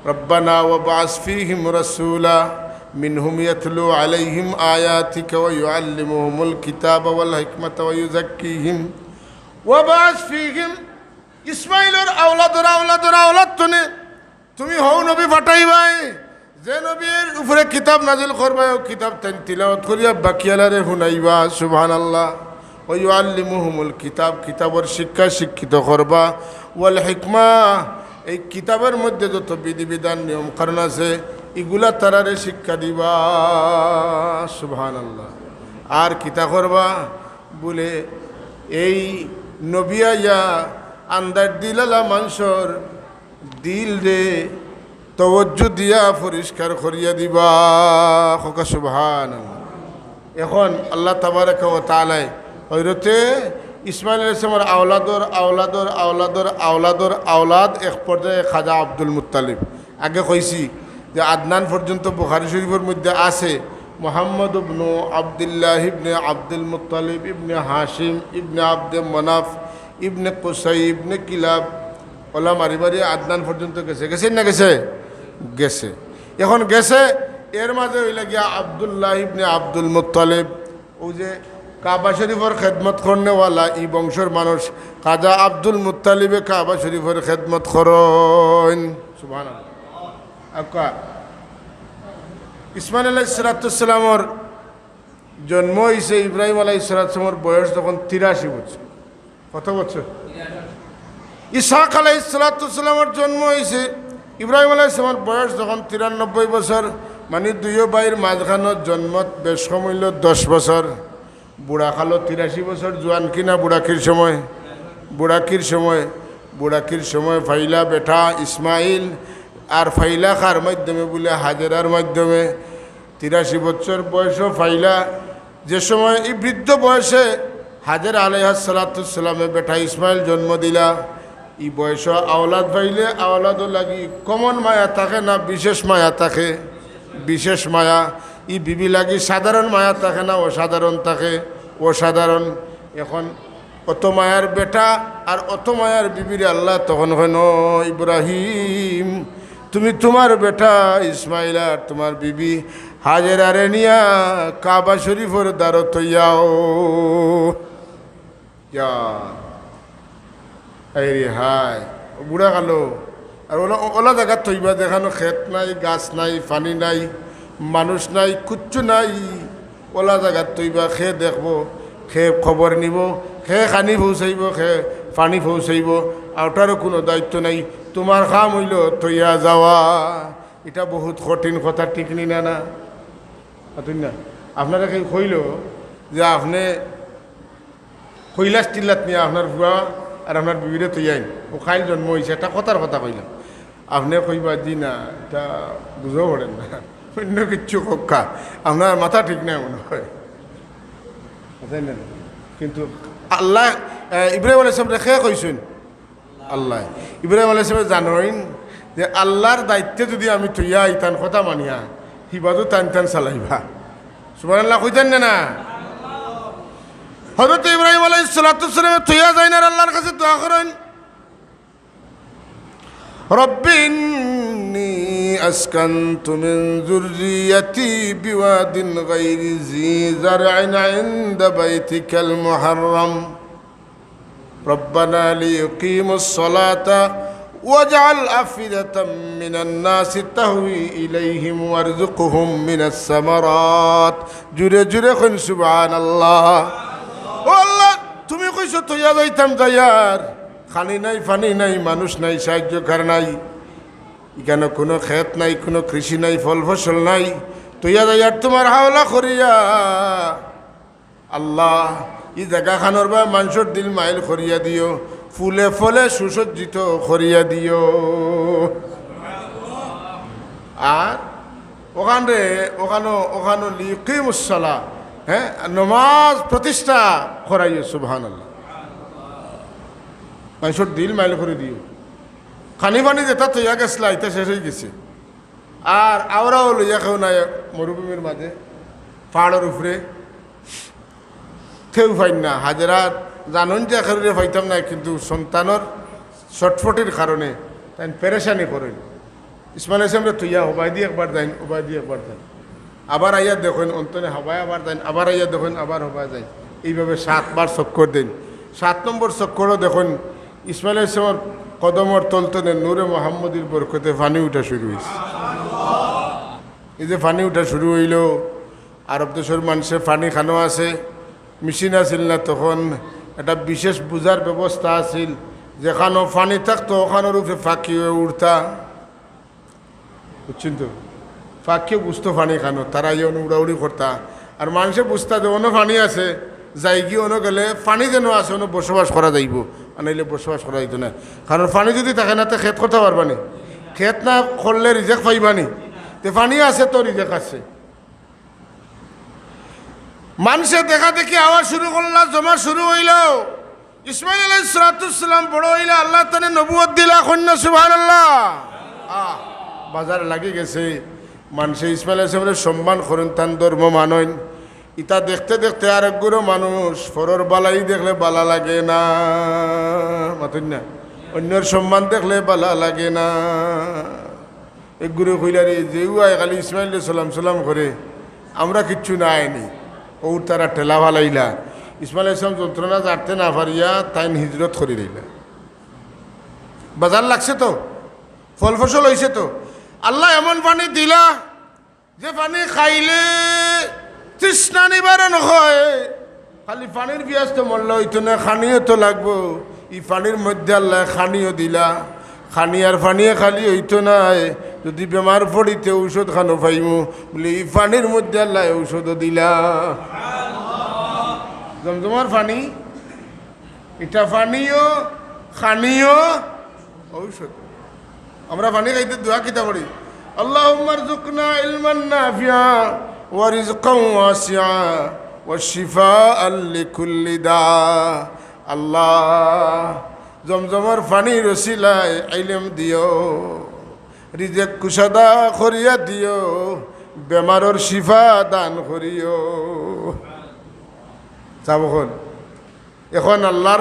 রব্বানা ওয়াবআস ফীহিম রাসূলা মিনহুম ইয়াতলু আলাইহিম আয়াতিকা ওয়া ইউআল্লিমুহুমুল কিতাবা ওয়াল হিকমাতা ওয়া ইউযাক্কিহিম। ওয়াবআস ফীহিম, ইসমাইলর আওলাদর আওলাদর আওলাদ তনে তুমি হউ নবী পাঠাইবায়, যে নবীর উপরে কিতাব নাজিল করবায়, অউ কিতাব তাইন তিলাওয়াত করিয়া বাকিআলারে হুনাইবা। সুবহানাল্লাহ। ওয়া ইউআল্লিমুহুমুল কিতাব, কিতাবর শিক্ষায় শিক্ষিত করবা। ওয়াল হিকমা, এই কিতাবর মধ্যে যত বিধিবিধান, নিয়ম কানুন আছে, ইগুলা তারারে শিক্ষা দিবা। সুবহানাল্লাহ। আর কিতা করবা? বুলে, এই নবী আইয়া আন্দার দিলালা মানষর দিলরে তওয়াজ্জু দিয়া পরিষ্কার করিয়া দিবা। কউক্কা সুবহানাল্লাহ। এখন আল্লাহ তাবারাকা ওয়া তাআলায় হযরতে ইসমাইল আলাইহিস সালামর আওলাদর আওলাদর আওলাদর আওলাদর আওলাদ এক পর্যায়ে খাজা আব্দুল মুত্তালিব। আগে কইছি যে আদনান পর্যন্ত বুখারী শরীফর মধ্যে আছে, মুহাম্মদ ইবনু আব্দুল্লাহ ইবনে আব্দুল মুত্তালিব ইবনে হাশিম ইবনে আব্দে মনাফ ইবনে কুসাই ইবনে কিলাব, ওলা মারি মারি আদনান পর্যন্ত গেছে, গেছে না গেছে? গেছে। এখন গেছে, এর মাঝে অইলা গিয়া আব্দুল্লাহ ইবনে আব্দুল মুত্তালিব, অউ যে কাবা শরীফর খেদমত করনেওয়ালা ই বংশর মানুষ, খাজা আব্দুল মুত্তালিবে কাবা শরীফর খেদমত করইন। সুবহানাল্লাহ। আক্কা, ইসমাইল আলাইহিস সালাতু ওয়াস সালামর জন্ম অইছে ইব্রাহিম আলাইহিস সালাতু ওয়াস সালামর বয়স যখন তিরাশি বছর। কত বছর? ইসহাক আলাইহিস সালাতু ওয়াস সালামর জন্ম অইছে ইব্রাহিম আলাইহিস সালামর বয়স যখন তিরানব্বই বছর, মানে দুইও ভাইর মাঝখানো জন্মত বেশ কম অইলো দশ বছর। বুড়া কালো তিরাশি বছর, জোয়ান কিনা বুড়াকির সময়? বুড়াকির সময়। বুড়াকির সময় ফাইলা বেটা ইসমাইল, আর ফাইলা কার মাধ্যমে? বুলে হাজেরার মাধ্যমে। তিরাশি বছর বয়সও ফাইলা, যে সময় ই বৃদ্ধ বয়সে হাজেরা আলাইহাস সালাতু ওয়াস সালামে বেটা ইসমাইল জন্ম দিলা, ই বয়সও আওলাদ পাইলে আওলাদও লাগি কমন মায়া থাকে না বিশেষ মায়া থাকে? বিশেষ মায়া। ই বিবি লাগি সাধারণ মায়া থাকে না অসাধারণ থাকে? অসাধারণ। এখন অত মায়ার বেটা আর অত মায়ার বিবিরে আল্লাহ তখন কইন, "ও ইব্রাহিম, তুমি তুমার বেটা ইসমাইল আর তুমার বিবি হাজেরারে নিয়া কাবা শরীফর দ্বারো থইয়াও।" ইয়া, হায় রে হায়, বুড়া কালো। আর ওলা, ওলা জাগাত থইবা যেখানো খেত নাই, গাছ নাই, পানি নাই, মানুষ নাই, কুচ্ছু নাই। ওলা জাগাত থইবা, কে দেখবো, কে খবর নিবো, কে খানি পৌঁছাইবো, কে পানি পৌঁছাইবো, আর ওটারও কুনু দায়িত্ব নাই। তুমার কাম অইলো থইয়া যাওয়া। ইটা বহুত কঠিন কথা, ঠিক নি না? না, মাতইন না। আপনারে কেউ কইলো যে আপনে কৈলাস টিল্লাত নিয়া আপনার ফুয়া আর আপনার বিবিরে থইয়া আইন, অউ কাইল জন্ম অইছে, একটা কথার কথা কইলাম। আপনে কইবা, "জি না, ইটা বুঝা পড়ের না, অইন্য কিচ্ছু কউক্কা, আপনার মাথা ঠিক নাই মনে অয়।" বুঝছইন না? কিন্তু আল্লায়, এ, ইব্রাহিম আলাইহিস সালামরে কে কইছইন? আল্লায়। ইব্রাহিম আলাইহিস সালামে জানইন যে আল্লার দায়িত্বে যুদি আমি থইয়া আইতাম কথা মানিয়া, হিবাদও তান তান চালাইবা। সুবহানাল্লাহ কইতাম না, না? হযরত ইব্রাহিম আলাইহিস সালাতু ওয়াস সালামে থইয়া যাইন আর আল্লার কাছে দোয়া করইন, "রব্বি ইন্নী আসকানতু মিন যুররিয়াতি বিওয়াদিন গায়রি যি যারইন ইনদা বাইতিকাল মুহাররাম।" রব্বানা লিইউকিমুস সালাতা ওয়াজআল আফইদাতাম মিনান নাসি তাহউই ইলাইহিম ওয়ারযুকহুম মিনাস সামারাত। জুরে জুরে কইন সুবহানাল্লাহ। ও আল্লাহ, তুমি কইছো থইয়া যাইতাম যাইয়ার, খানি নাই, পানি নাই, মানুষ নাই, সাহায্যকার নাই, ইখানো কুনু খেত নাই, কুনু কৃষি নাই, ফল ফসল নাই, থইয়া যাইয়ার তুমার হাওলা করিয়া। আল্লাহ, ই জাগাখানর বায় মানষর দিল মাইল করিয়া দিও, ফুলে ফলে সুসজ্জিত করিয়া দিও। আর অখানরে, অখানো, অখানো লিকিমুস সালাহ, হ্যাঁ, নমাজ প্রতিষ্ঠা করাইও। সুবহানাল্লাহ। মানষর দিল মাইল করি দিও। খানি পানি যেটা থইয়া গেছলা, ইটা শেষ অইগেছে। আর আওরাও লইয়া কেউ নাই মরুভূমির মাঝে, পাহাড়র উপরে, কেউ পাইন না। হাজেরা জানইন যে কেউরে পাইতাম নায়, কিন্তু সন্তানর ছটফটির কারণে তাইন পেরেশানি করইন। ইসমাইল আলাইহিস সালামরে থইয়া হবায়দি একবার যাইন, হবায়দি একবার যাইন, আবার আইয়া দেখইন, অন্তনে হবায় আবার যাইন, আবার আইয়া দেখইন, আবার হবায় যাইন। এইভাবে সাতবার চক্কর দেইন। সাত নম্বর চক্করও দেখইন ইসমাইল আলাইহিস সালামর কদমর তলতনে নূরে মোহাম্মদীর বরকতে পানি উঠা শুরু অইছে। এই যে পানি উঠা শুরু অইলো, আরব দেশর মানষে পানি খানো আছে, মেশিন আছিল না তখন, একটা বিশেষ বুঝার ব্যবস্থা আছিল, যেখানো পানি থাকতো অখানর উপরে পাখি অইয়া উড়তা। বুঝছইন তো? পাখিয়ে বুঝতো পানি খানো, তারা ইয়ে অনো উড়াউড়ি করতা। আর মানষে বুঝতা যে অনো পানি আছে, যাইগি অনো গেলে পানি যেনো আছে, অনো বসবাস করা যাইবো, আর নাইলে বসবাস করা যাইতো নায়। কারণ পানি যুদি থাকে না, তে খেত করতা পারবা নি? খেত না করলে রিজেক পাইবা নি? তে পানি আছে তো রিজেক আছে। মানষে দেখা দেখি আওয়া শুরু করলা, জমা শুরু অইলো। ইসমাইল আলাইহিস সালাতু ওয়াস সালাম বড় অইলা, আল্লাহ তানে নবুয়ত দিলা, কইন না সুবহানাল্লাহ। আহ, বাজার লাগি গেছে, মানষে ইসমাইল আলাইহিস সালামরে সম্মান করইন, তান ধর্ম মানইন। ইতা দেখতে দেখতে আরক গুরু মানুষ, পরর বালাই দেখলে বালা লাগে না, মাতইন না, অইন্যর সম্মান দেখলে বালা লাগে না। এক গুরু কইলা, "রে, যেউ আয় খালি ইসমাইলরে সালাম সালাম করে, আমরা কিচ্ছু নায় নি।" অউ তারা ঠেলা ফালাইলা। ইসমাইল আলাইহিস সালাম যন্ত্রণা জারতে না পারিয়া তাইন হিজরত করি দিলা। বাজার লাগছে তো, ফল ফসল অইছে তো। আল্লায় এমন পানি দিলা, যে পানি খাইলে তৃষ্ণা নিবারণ অয়। খালি পানির পিয়াস তো মরলে অইতো না, খানিও তো লাগবো। ই পানির মধ্যে আল্লায় খানিও দিলা। খানি আর পানিয়ে খালি অইতো নায়, যুদি বেমার পড়ি তে ঔষধ খানো পাইমু। বুলে, ই পানির মধ্যে আল্লায় ঔষধও দিলা। জমজমর পানি, ইটা পানিও, খানিও, ঔষধ। আমরা পানি খাইতে দোয়া কিতা পড়ি? আল্লাহুম্মারযুকনা ইলমান নাফিআ ওয়া রিজকান ওয়াসিআ ওয়া শিফাআন লিকুল্লি দা। আল্লাহ, জমজমর পানির উসিলায় ইলম দিও, রিজেক কুশাদা করিয়া দিও, বেমারর শিফা দান করিও। চাও অখন, অখন আল্লার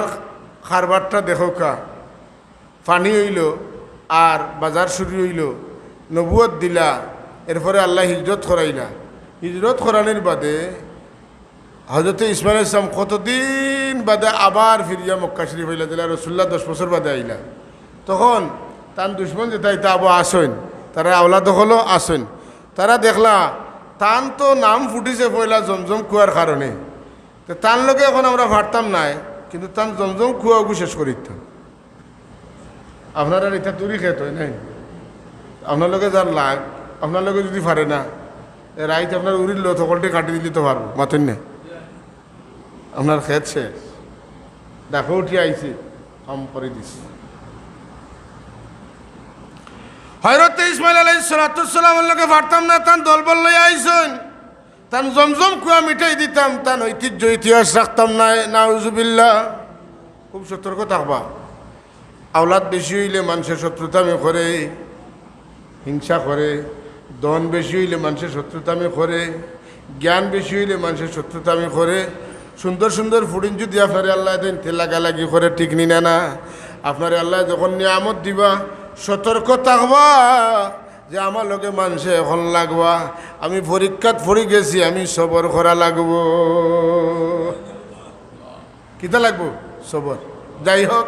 কারবারটা দেখউক্কা। পানি অইলো আর বাজার শুরু অইলো, নবুয়ত দিলা, এরপরে আল্লায় হিজরত করাইলা। হিজরত করানির বাদে হজরতে ইসমাইল আলাইহিস সালাম কতদিন বাদে আবার ফিরিয়া মক্কা শরীফ আইলা, যেলা রসুলুল্লাহ দশ বছর বাদে আইলা। তখন তান দুশমন যেতা ইতা আবো আছইন, তারার আওলাদ অকলও আছইন। তারা দেখলা, তান তো নাম ফুটিছে পয়লা জমজম কুয়ার কারণে, তে তান লগে অখন আমরা পারতাম নায়, কিন্তু তান জমজম কুয়াও শেষ করি দিতাম। আপনারার ইটা তুরি খেত অয় নাই? আপনার লগে যার লাগ, আপনার লগে যুদি পারে না, এ রাইত আপনার উরির লত হকলটি কাটি দিলে তো পারবো, মাতইন না? আপনার খেত শেষ, ডাকো উঠি আইছে, কাম করি দিছে। হজরতে ইসমাইল আলাইহিস সালাতু ওয়াস সালামর লগে পারতাম না, তান দলবল লইয়া আইছইন। তান জমজম কুয়া মিটাই দিতাম, তান ঐতিহ্য ইতিহাস রাখতাম নায়, নাউজুবিল্লাহ। খুব সতর্ক থাকবা। আওলাদ বেশি অইলে মানষে শত্রুতামি করে, হিংসা করে, ধন বেশি অইলে মানষে শত্রুতামি করে, জ্ঞান বেশি অইলে মানষে শত্রুতামি করে। সুন্দর সুন্দর ফুড়িন যুদি আপনারে আল্লায় দেইন, তে লাগালাগি করে, ঠিক নি না? না, আপনারে আল্লায় যখন নিয়ামত দিবা, সতর্ক থাকবা যে আমার লগে মানষে অখন লাগবা, আমি পরীক্ষাত পড়ি গেছি, আমি সবর করা লাগবো। কিতা লাগবো? সবর। যাই হোক,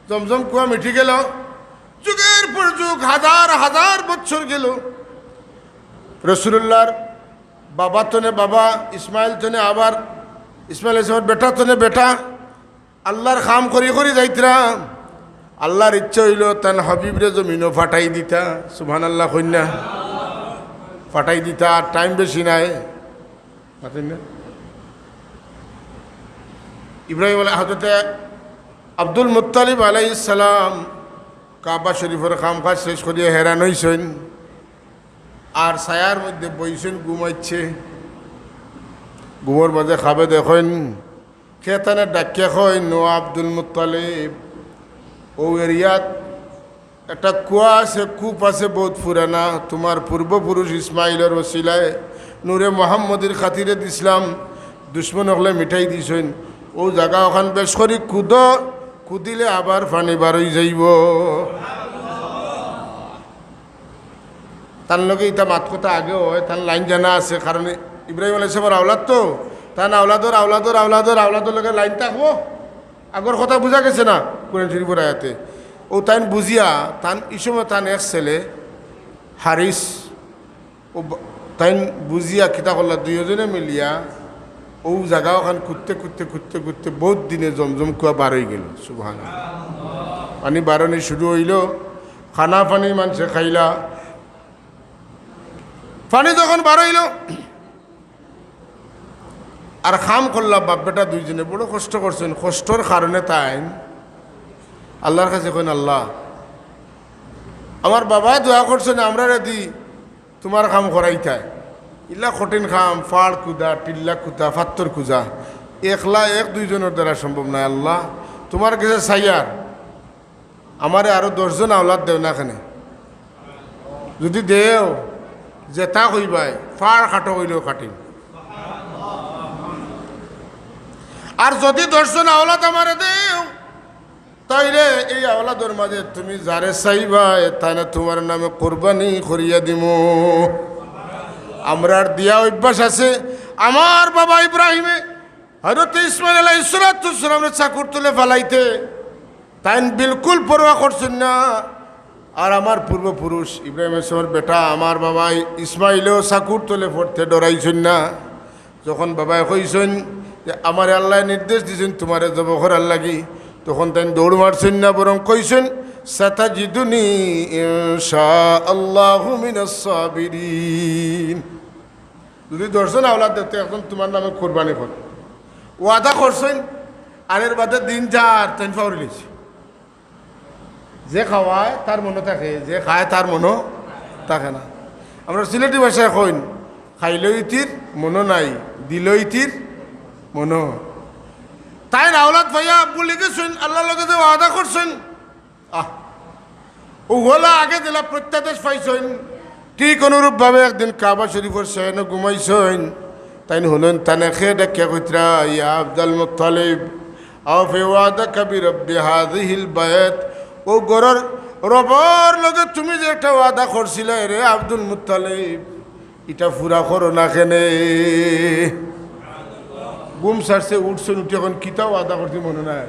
জমজম কুয়া মিটি গেল, যুগের পর যুগ, হাজার হাজার বছর গেল। রসুলুল্লাহর বাবা তনে বাবা, ইসমাইল তনে আবার, ইসমাইল ইসলামের বেটা তনে বেটা, আল্লাহর কাম করি করি যাইতরা। আল্লাহর ইচ্ছা অইলো তান হাবিবরে জমিনো ফাটাই দিতা। সুবহানাল্লাহ কইন না? ফাটাই দিতা, আর টাইম বেশি নাই। মাতইন না? ইব্রাহিম আলাই-, হযরতে আব্দুল মুত্তালিব আলাইহিস সালাম কাবা শরীফর কাম কাজ শেষ করিয়া হেরান অইছইন, আর ছায়ার মধ্যে বইছইন, ঘুমাইছে। ঘুমর মাঝে খাবে দেখইন, কে তানে ডাকিয়া কইন, "ও আব্দুল মুত্তালিব, অউ এরিয়াত একটা কুয়া আছে, কূপ আছে, বউত পুরানা। তুমার পূর্বপুরুষ ইসমাইলর ওসিলায় নূরে মুহাম্মদীর খাতিরে দিছলাম, দুশমন অকলে মিটাই দিছইন। অউ জাগা অখান বেশ করি কুদো, কুদিলে আবার পানি বারই যাইবো।" তান লগে ইতা মাত কথা আগে অয়, তান লাইন জানা আছে, কারণ ইব্রাহিম আলাইহিস সালামর আওলাদ তো, তান আওলাদর আওলাদর আওলাদর আওলাদর লগে লাইন থাকবো। আগর কথা বুঝা গেছে না? কোরআন শরীফর আয়াতে। অউ তাইন বুঝিয়া, তান ই সময় তান এক ছেলে হারিস, অউ ব-, তাইন বুঝিয়া কিতা করলা, দুইওজনে মিলিয়া অউ জাগা অখান কুদতে কুদতে কুদতে কুদতে বউত দিনে জমজম কুয়া বার অইগেল। সুবহানাল্লাহ। পানি বারনি শুরু অইলো, খানা পানি মানষে খাইলা। পানি যখন বার অইলো, আর কাম করলা বাপ বেটা দুইজনে, বড় কষ্ট করছইন। কষ্টর কারণে তাইন আল্লার কাছে কইন, "আল্লা, আমার বাবায় দোয়া করছইন আমরারে দি তুমার কাম করাইতায়। ইলা কঠিন কাম, ফাড় কুদা, টিল্লা কুদা, ফাত্তর কুজা, একলা এক দুইজনর দ্বারা সম্ভব নায়। আল্লা, তুমার গেছে চাইয়ার, আমারে আরো দশজন আওলাদ দেও না কেনে। যুদি দেও, যেতা কইবায়, ফাড় কাটো কইলেও কাটিম। আর যুদি দশজন আওলাদ আমারে দেও, তাইলে এই আওলাদর মাঝে তুমি যারে চাইবায়, তানে তুমার নামে কুরবানি করিয়া দিমু।" আমরার দিয়া অভ্যাস আছে, আমার বাবা ইব্রাহিমে হযরত ইসমাইল আলাইহিস সালাতু ওয়াস সালামরে চাকুর তলে ফালাইতে তাইন বিলকুল পরোয়া করছইন না। আর আমার পূর্বপুরুষ ইব্রাহিম আলাইহিস সালামর বেটা আমার বাবা ইসমাইলও চাকুর তলে পড়তে ডরাইছইন না। যখন বাবায় কইছইন যে, "আমারে আল্লায় নির্দেশ দিছইন তুমারে জবো করার লাগি," তখন তাইন দৌড় মারছইন না, বরং কইছইন, "সাতাজিদুনি ইনশাআল্লাহু মিনাস সাবিরিন।" যুদি দশজন আওলাদ দেও, একজন তুমার নামে কুরবানি কর। ওয়াদা করছইন, আর এর বাদে দিন যার তাইন ফাউরি লইছে। যে খাওয়ায় তার মনো থাকে, যে খায় তার মনো থাকে না। আমরা সিলেটি ভাষায় কইন, "খাইলো ইতির মনো নাই, দিলো ইতির মনো।" তাইন আওলাদ পাইয়া ভুলি গেছইন, আল্লার লগে যে ওয়াদা করছইন। আহ, অউ অলা আগে যেলা প্রত্যাদেশ পাইছইন, ঠিক অনুরূপভাবে একদিন কাবা শরীফর সেহেনো ঘুমাইছইন। তাইন হুনইন তানে কে ডাকিয়া কইতরা, "ইয়া আব্দুল মুত্তালিব, আওফি ওয়াদাকা বিরাব্বি হাযিহিল বায়ত।" অউ ঘরর রবর লগে তুমি যে একটা ওয়াদা করছিলায় রে আব্দুল মুত্তালিব, ইটা পুরা করো না কেনে? ঘুম ছাড়ছে, উঠছইন, উঠি কইন, "কিতা ওয়াদা করছি মনো নাই।"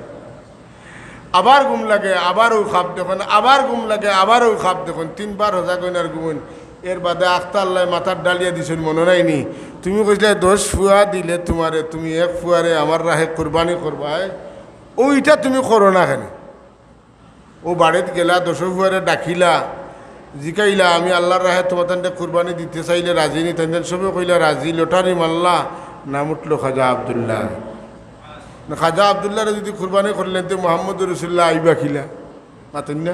আবার ঘুম লাগে, আবার অউ খাব দেখইন, আবার ঘুম লাগে, আবার অউ খাব দেখইন। তিনবার হজাগ অইন আর ঘুমইন। এর বাদে আখতা আল্লায় মাথাত ডালিয়া দিছইন, মনো নাই নি? "তুমি কইছলায় দশ ফুয়া দিলে তুমারে, তুমি এক ফুয়ারে আমার রাহে কুরবানি করবায়, অউ ইটা তুমি করো না কেনে?" অউ বাড়িত গেলা, দশ ফুয়ারে ডাকিলা, জিকাইলা, "আমি আল্লার রাহে তুমার তানরে কুরবানি দিতে চাইলে রাজি নি?" তাইন তাইন সবে কইলা, "রাজি।" লটারি মারলা, নাম উঠলো খাজা আব্দুল্লাহ। না, খাজা আব্দুল্লাহরে যুদি কুরবানি করলেন, তে মোহাম্মদ রসুল্লাহ আইবা কিলা? মাতইন না।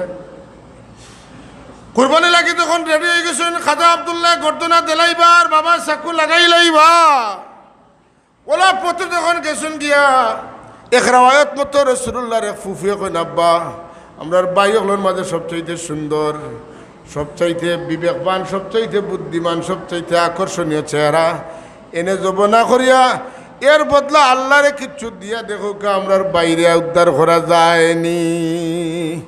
কুরবানি লাগি তখন রেডি অইগেছইন, খাজা আব্দুল্লাহ গর্দনা দেলাইবা আর বাবা চাকু লাগাইলাইবা। অলা পথে যখন গেছইন গিয়া, এক রেওয়ায়ত মতো রসুলুল্লাহর এক ফুফুয়ে কইন, "আব্বা, আমরার ভাই অকলর মাঝে সবচাইতে সুন্দর, সবচাইতে বিবেকবান, সবচাইতে বুদ্ধিমান, সবচাইতে আকর্ষণীয় চেহারা, এনে জবো না করিয়া এর বদলা আল্লারে কিচ্ছু দিয়া দেখউক্কা, আমরার ভাইরে উদ্ধার করা যায়নি।"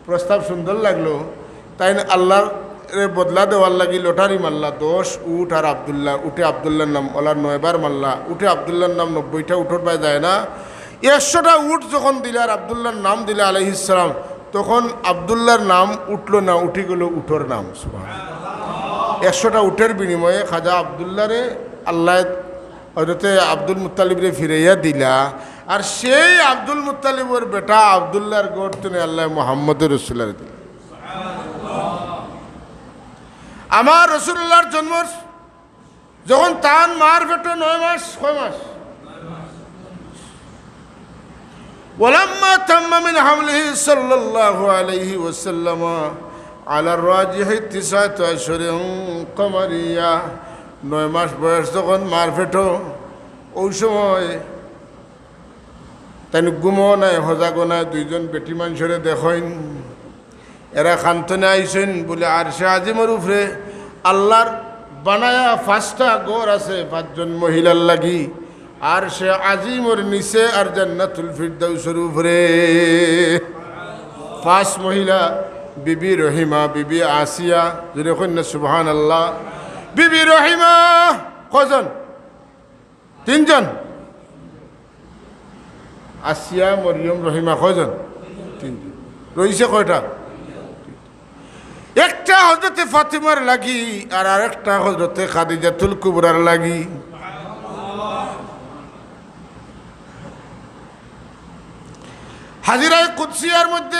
প্রস্তাব সুন্দর লাগলো। তাইন আল্লারে বদলা দেওয়ার লাগি লটারি মারলা, দশ উট আর আব্দুল্লাহ, উটে আব্দুল্লাহর নাম, অলা নয়বার মারলা, উটে আব্দুল্লাহর নাম নব্বইটা উটর বায় যায় না। একশোটা উট যখন দিলা আর আব্দুল্লাহর নাম দিলা আলাইহিস সালাম, তখন আব্দুল্লাহর নাম উঠলো না, উঠি গেলো উটর নাম। সুবহানাল্লাহ। একশোটা উটের বিনিময়ে খাজা আব্দুল্লাহরে আল্লায় হযরতে আব্দুল মুত্তালিবরে ফিরাইয়া দিলা, আর সেই আব্দুল মুত্তালিবর বেটা আব্দুল্লাহর ঘর তনে আল্লায় মুহাম্মদুর রাসূলুল্লাহরে দিলা। আমার রাসূলুল্লাহর জন্মর যখন তান মার পেটো নয় মাস, কয় মাস? ولما تم من حمله صلى الله عليه وسلم على الراجح تسعة أشهر قمرية, নয় মাস বয়স যখন মার পেটো, অউ সময় তাইন ঘুমো নাই, হজাগও নাই, দুইজন বেটি মানষরে দেখইন। এরা কানতনে আইছইন বুলে আরশে আজিমর উপরে আল্লার বানায়া পাঁচটা ঘর আছে পাঁচজন মহিলার লাগি, আরশে আজিমর নিচে আর জান্নাতুল ফিরদাউসর উপরে। পাঁচ মহিলা, বিবি রহিমা, বিবি আসিয়া, জোরে কইন না সুবহানাল্লাহ। বিবি রহিমা কয়জন? তিনজন। আসিয়া, মরিয়ম, রহিমা কয়জন? তিনজন। রইছে কয়টা? একটা হযরতে ফাতিমার লাগি আর আরেকটা হযরতে খাদিজাতুল কুবরার লাগি। হাজিরায়ে কুদসিয়ার মধ্যে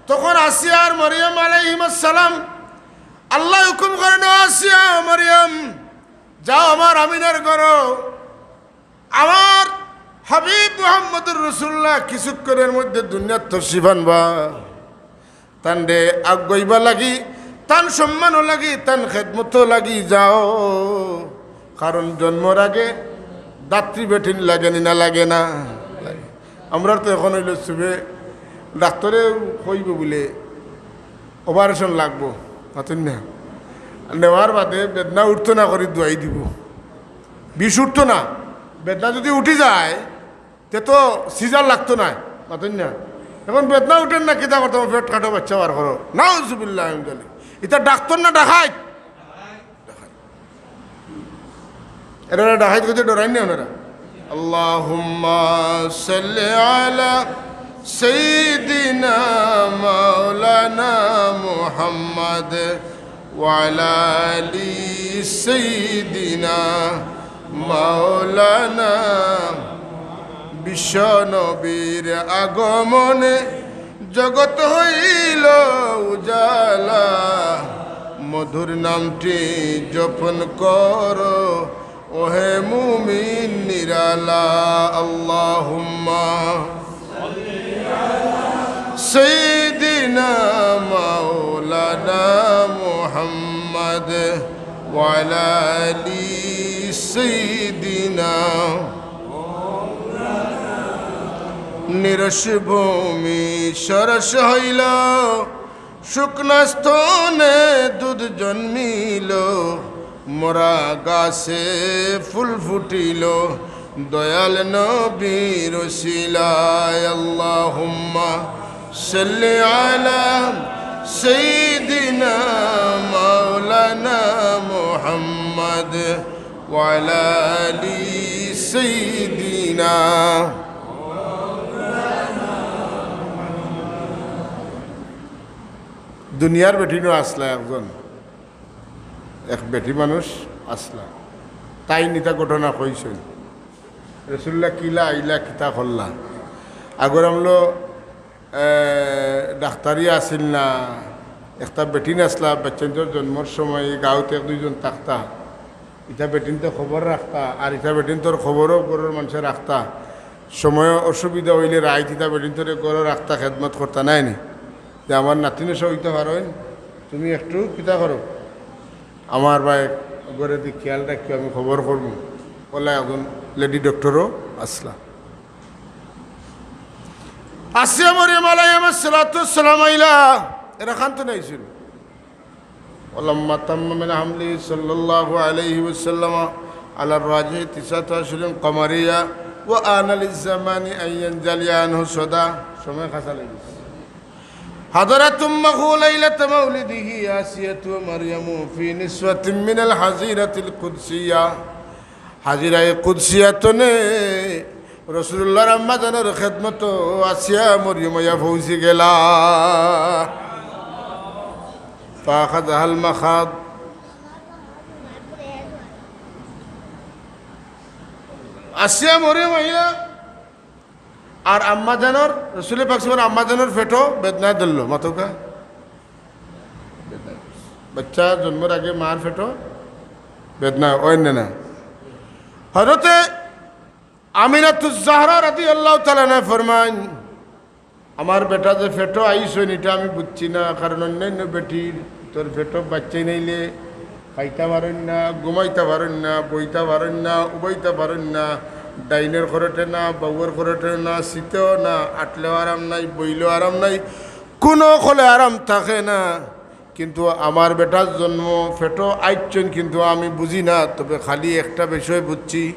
তখন আসিয়া আর মরিয়ম আলাইহিমাস সালাম, আল্লায় হুকুম করেন, "ও আসিয়া, মরিয়ম, যাও আমার আমিনার ঘরো।" আমার হাবিব মুহাম্মদুর রাসূলুল্লাহ কিছুক্ষণের মধ্যে দুনিয়াত তশরিফ আনবা। তানরে আগুয়াইবার লাগি, তান সম্মানর লাগি, তান খেদমতর লাগি যাও। কারণ জন্মর আগে দাত্রী বেটিন লাগে নি না লাগে না? আমরার তো এখন অইলো সুবে ডাক্তরে কইবো বুলে operation লাগবো, মাতইন না? নেওয়ার বাদে বেদনা উঠতো না করি দোয়াই দিবো, বিষ উঠতো না। বেদনা যুদি উঠি যায়, তে তো সিজার লাগতো নায়, মাতইন না? এখন বেদনা উঠের না, কিতা করতাম? পেট কাটো, বাইচ্চা বার করো, নাউজুবিল্লাহ। ইতা ডাক্তর না ডাকাইত? এরা ডাকাইত কইতে ডরাইন না ওনারা। আল্লাহুম্মা সাল্লি আলা সাইয়্যিদিনা মাওলানা মুহাম্মদ ওয়া আলা আলি সাইয়্যিদিনা মাওলানা। বিশ্ব নবীর আগমনে জগৎ হইল উজালা, মধুর নামটি জপন করো, ওহে মুমিন নিরালা। আল্লাহুম্মা সাইয়্যিদিনা মাওলানা মুহাম্মদ ওয়া আলা আলি সাইয়্যিদিনা। নিরস ভূমি সরস হইল, শুকনা স্তনে দুধ জন্মিল, মরা গাছে ফুল ফুটিল, দয়াল নবীর উসিলায়। আল্লাহুম্মা সাল্লি আলা সাইয়্যিদিনা মাওলানা মুহাম্মদ ওয়া আলা আলি সাইয়্যিদিনা। দুনিয়ার বেটিনও আছলা একজন, এক বেটি মানুষ আছলা, তাইন ইতা ঘটনা কইছইন। রাসূলুল্লাহ কিলা আইলা, কিতা করলা। আগর আমলো, এ, ডাক্তারি আছিল না, একটা বেটিন আছলা, বাইচ্চাইন্তর জন্মর সময় এই গাঁওত এক দুইজন থাকতা, ইতা বেটিন্তর খবর রাখতা, আর ইতা বেটিন্তর খবরও ঘরর মানষে রাখতা। সময় অসুবিধা অইলে রাইত ইতা বেটিন্তরে ঘরো রাখতা, খেদমত করতা, নায় নি? যে আমার নাতিন অসু অইতা পারইন, তুমি একটু কিতা করো, আমার বায় ঘরেদি খেয়াল রাখিও, আমি খবর করমু। অলা একজন লেডি ডক্টরও আছলা। আসিয়া মরিয়ম আলাইহিস সালাতু ওয়াস সালাম আইলা, এরা খান তো নাইছিল। ولما تم من حمله صلى الله عليه وسلم على الراجح تسعة أشهر قمرية وآن للزمان أن ينجلي عنه صدى। সময় খাসা লাগিছে। حضرت أمه ليلة مولده آسية ومريم في نسوة من الحظيرة القدسية। হাজিরায়ে কুদসিয়া তনে রাসূলুল্লাহর আম্মা জানর খেদমতো আসিয়া মরিয়ম আইয়া পৌঁছি গেলা। فأخذها المخاض। আসিয়া মরিয়ম আইলা, আর আম্মা জানর, রাসূলে পাক সাল্লাল্লাহু আলাইহি ওয়াসাল্লামর আম্মা জানর পেটো বেদনায় ধরলো, মাতউক্কা। বাইচ্চা জন্মর আগে মার পেটো বেদনা অয় না, না? হযরতে আমিনাতুজ জাহরা রাদিয়াল্লাহু তাআলা আনহা ফরমাইন, আমার বেটা যে পেটো আইছইন, ইটা আমি বুঝছি না, কারণ অন্যান্য বেটিন্তর পেটো বাইচ্চাইন আইলে খাইতা পারইন না, ঘুমাইতা পারইন না, বইতা পারইন না, উবাইতা পারইন না, ডাইনর খরটে না, বাউর খরটে না, সিতেও না, আটলেও আরাম নাই, বইলেও আরাম নাই, কুনু অকলে আরাম থাকে না। কিন্তু আমার বেটার জন্ম পেটো আইছইন, কিন্তু আমি বুঝি না, তবে খালি একটা বিষয় বুঝছি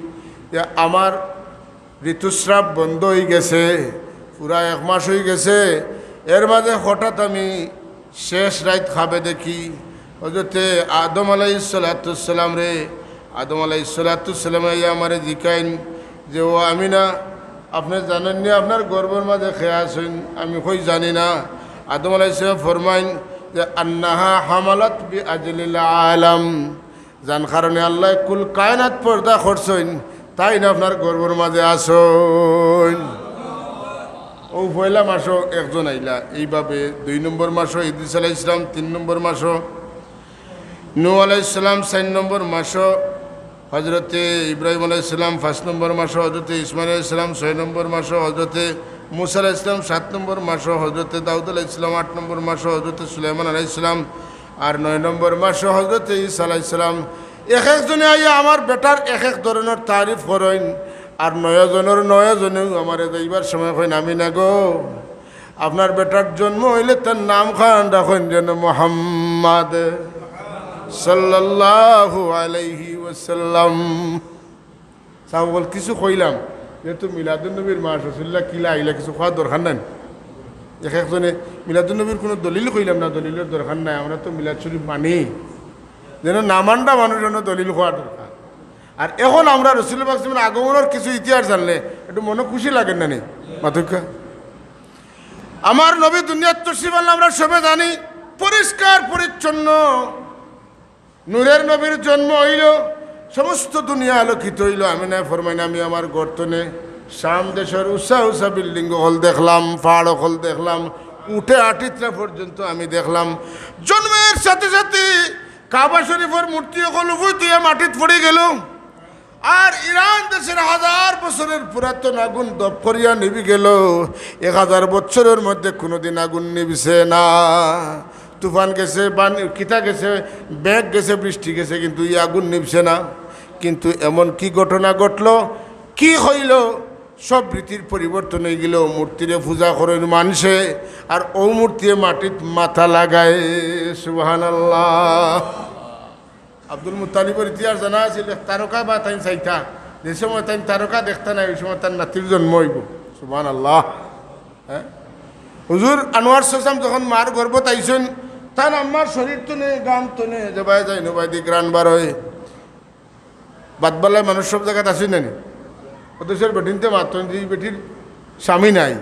যে আমার ঋতুস্রাব বন্ধ অইগেছে, পুরা এক মাস অইগেছে। এর মাঝে হঠাৎ আমি শেষ রাইত খাবে দেখি হযরতে আদম আলাইহিস সালাতু ওয়াস সালামরে, আদম আলাইহিস সালাতু ওয়াস সালামে আইয়া আমারে জিকাইন যে, "ও আমিনা, আপনে জানইন নি আপনার গর্ভর মাঝে কে আছইন?" আমি কই, "জানি না।" আদম আলাইহিস সালাম ফরমাইন যে, "আন্নাহা হামালাত বিআজলিল আলাম।" যান কারণে আল্লায় কুল কায়নাত পয়দা করছইন, তাইন আপনার গর্ভর মাঝে আছইন। অউ পয়লা মাসো একজন আইলা, এইভাবে দুই নম্বর মাসো ইদ্রিস আলাইহিস সালাম, তিন নম্বর মাসো নূহ আলাইহিস সালাম, চাইর নম্বর মাসো হজরতে ইব্রাহিম আলাইহিস সালাম পাঁচ নম্বর মাসো, হজরতে ইসমাইল আলাইহিস সালাম ছয় নম্বর মাসো, হজরতে মুসা আলাইহিস সালাম সাত নম্বর মাসো, হজরতে দাউদ আলাইহিস সালাম আট নম্বর মাসো, হজরতে সুলাইমান আলাইহিস সালাম আর নয় নম্বর মাসো, হজরতে ঈসা আলাইহিস সালাম। এক একজনে আইয়া আমার বেটার এক এক ধরনর তারিফ করইন, আর নয় জনর নয় জনেও আমারে যাইবার সময় কইন, "আমি না গো, আপনার বেটার জন্ম অইলে তার নাম খান রাখইন যেন মোহাম্মদ সাল্লাল্লাহু আলাইহি ওয়াসাল্লাম।" সাহাবা বল, "কিছু কইলাম, যেহেতু মিলাদুন নবীর মাস, রসুল্লাহ কিলা আইলা, কিছু কওয়ার দরকার নাই।" এক একজনে, "মিলাদুন নবীর কোনো দলিল কইলাম না, দলিলর দরকার নাই, আমরা তো মিলাদ শরীফ মানি।" যেন না মানরা মানুষ যেন দলিল কওয়ার দরকার। আর এখন আমরা রসুল পাক সাল্লাল্লাহু আলাইহি ওয়াসাল্লামের আগমনের কিছু ইতিহাস জানলে একটু মনে খুশি লাগে না নি? মাতুক্কা, আমার নবী দুনিয়াত তশরিফ আনলা, আমরা সবে জানি, পরিষ্কার পরিচ্ছন্ন নূরের নবীর জন্ম অইল, সমস্ত দুনিয়া আলোকিত অইল। আমিনায় ফরমাইন, "আমি আমার ঘর তনে শাম দেশর উষা উষা বিল্ডিং অকল দেখলাম, পাহাড় অকল দেখলাম, উটে আটিত্রা পর্যন্ত আমি দেখলাম।" জন্মের সাথে সাথে কাবা শরীফর মূর্তি অকল উফুই তুইয়া মাটিত পড়ি গেল। আর ইরান দেশর হাজার বছরের পুরাতন আগুন দপ করিয়া নিবি গেল। এক হাজার বছরের মধ্যে কোনোদিন আগুন নিবছে না। তুফান গেছে, বান-, কিতা গেছে, মেঘ গেছে, বৃষ্টি গেছে, কিন্তু ই আগুন নিবছে না। কিন্তু এমন কি ঘটনা ঘটলো, কি হইল, সব রীতির পরিবর্তন অইগেল। মূর্তিরে পূজা করইন মানষে, আর অউ মূর্তিয়ে মাটিত মাথা লাগায়। সুবহানাল্লাহ। আব্দুল মুত্তালিবর ইতিহাস জানা আছিল, এক তারকা বা তাইন চাইতা, যে সময় তাইন তারকা দেখতা নায়, ওই সময় তার নাতির জন্ম অইব। সুবহানাল্লাহ। হ্যাঁ, হুজুর আনোয়ার চশমা যখন মার গর্ভত আইছইন, তান আম্মার শরীর তনে, গাম তনে, যেবায় যাইন ওবায়দি ঘ্রাণ বার অয়। বাদবালায় মানুষ সব জাগাত আছইন না নি? অথচ বেটিন্তে মাতইন যে ই বেটির স্বামী নাই,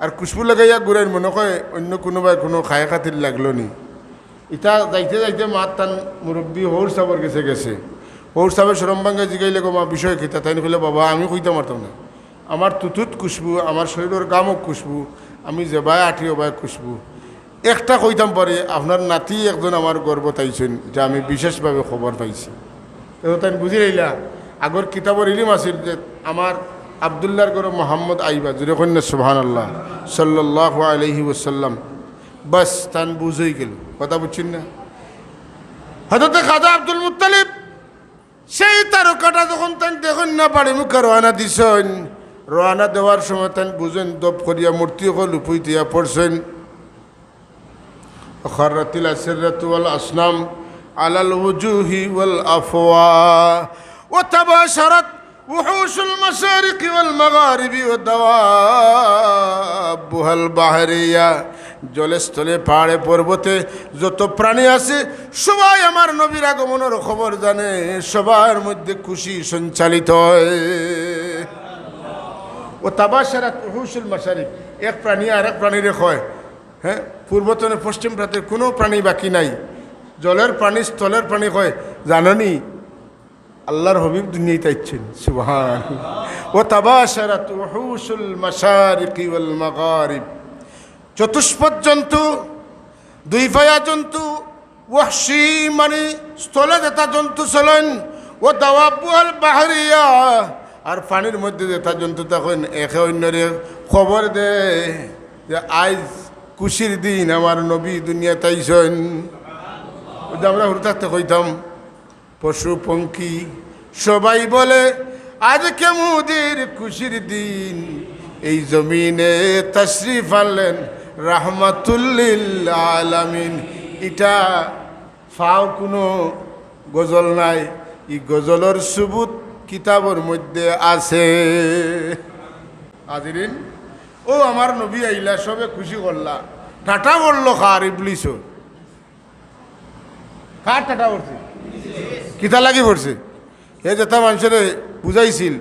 আর খুশবু লাগাইয়া ঘুরাইন, মনে কয় অন্য কুনুবায় কুনু খায় খাতির লাগলো নি। ইতা যাইতে যাইতে মাত তান মুরব্বি হউর সাবর গেছে গেছে। হউর সাবে শরম ভাঙ্গায় জিগাইলে, "গো মা, বিষয় কিতা?" তাইন কইলা, "বাবা, আমি কইতাম পারতাম না। আমার তুতুত খুশবু, আমার শরীরর গামও খুশবু, আমি যেবায় আটি ওবায় খুশবু। একটা কইতাম পারি, আপনার নাতি একজন আমার গর্ভত আইছইন, যা আমি বিশেষভাবে খবর পাইছি।" তো তাইন বুঝি লইলা, আগর কিতাবর ইলিম আছিল যে আমার আব্দুল্লাহর ঘরো মোহাম্মদ আইবা, জুরে কইন না সুবহানাল্লাহ, সাল্লাল্লাহু আলাইহি ওয়াসাল্লাম। বাস, তান বুঝ অইগেল। কথা বুঝছইন না? হযরতে খাজা আব্দুল মুত্তালিব সেই তারকাটা যখন তাইন দেখইন না, বাড়ি মুখা রওয়ানা দিছইন, রওয়ানা দেওয়ার সময় তাইন বুঝইন দপ করিয়া মূর্তি অকল উফুই দিয়া পড়ছইন। وخرت الأسرة والأصنام على الوجوه والأفواه وتباشرت وحوش المشارق والمغارب ودوابها البحرية। জলে স্থলে পাহাড়ে পর্বতে যত প্রাণী আছে, সবাই আমার নবীর আগমনের খবর জানে, সবার মধ্যে খুশি সঞ্চালিত হয়। وتباشرت وحوش المشارق, এক প্রাণী আরেক প্রাণীরে কয়, হ্যাঁ, পূর্ব তনে পশ্চিম প্রান্তের কোনো প্রাণী বাকি নাই। জলের প্রাণী, স্থলের প্রাণী কয়, জানো নি, আল্লাহর হাবিব দুনিয়াত আইছইন। সুবহান। وتباشرت وحوش المشارق والمغارب। চতুষ্পদ জন্তু, দুই পায়া জন্তু, ওয়াহশি মানে স্থলে যেতা জন্তু চলইন, ودوابها البحرية, আর পানির মধ্যে যেতা জন্তু থাকইন, একে অইন্যরে খবর দেয় যে আইজ খুশির দিন, আমার নবী দুনিয়াত আইছইন। ওই যে আমরা হুরু থাকতে কইতাম, পশু পঙ্খী সবাই বলে, "আজকে মোদের খুশির দিন, এই জমিনে তশরিফ আনলেন রাহমাতুল লিল আলামিন।" ইটা ফাও কুনু গজল নায়, ই গজলর সুবুত কিতাবর মধ্যে আছে। হাজিরিন, ও আমার নবী আইলা, সবে খুশি করলা, ঠাটা করলো কার? ইবলিসর। কার ঠাটা করছে? কিতা লাগি করছে? হে যেতা মানষরে বুঝাইছিল,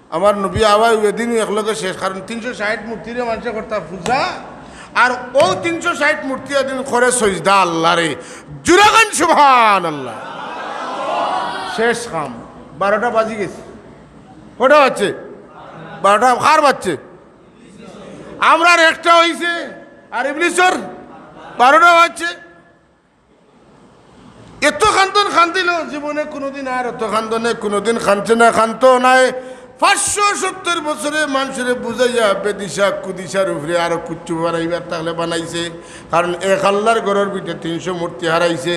আমার নবী আওয়ায় ওই দিনও একলগে শেষ, কারণ তিনশো ষাইট মূর্তিরে মানষে করতা পূজা, আর ও তিনশো ষাইট মূর্তি এদিন করে সইজদা আল্লাহরে। জুরে কইন সুবহানাল্লাহ। শেষ কাম, বারোটা বাজি গেছে। কটা বাজছে? বারোটা। কার বাজছে? আমরার একটা অইছে, আর ইবলিসর বারোটা বাজছে। এত কান্দন কান্দিল, জীবনে কুনুদিন আর অত কান্দনে কুনুদিন কান্দছে না, কান্দতো নায়। পাঁচশো সত্তর বছরে মানষরে বুঝাইয়া বেদিশা কুদিশার উপরে আরো কুচ্ছু বানাইবার থাকলে বানাইছে। কারণ এক আল্লার ঘরর ভিতরে তিনশো মূর্তি হারাইছে,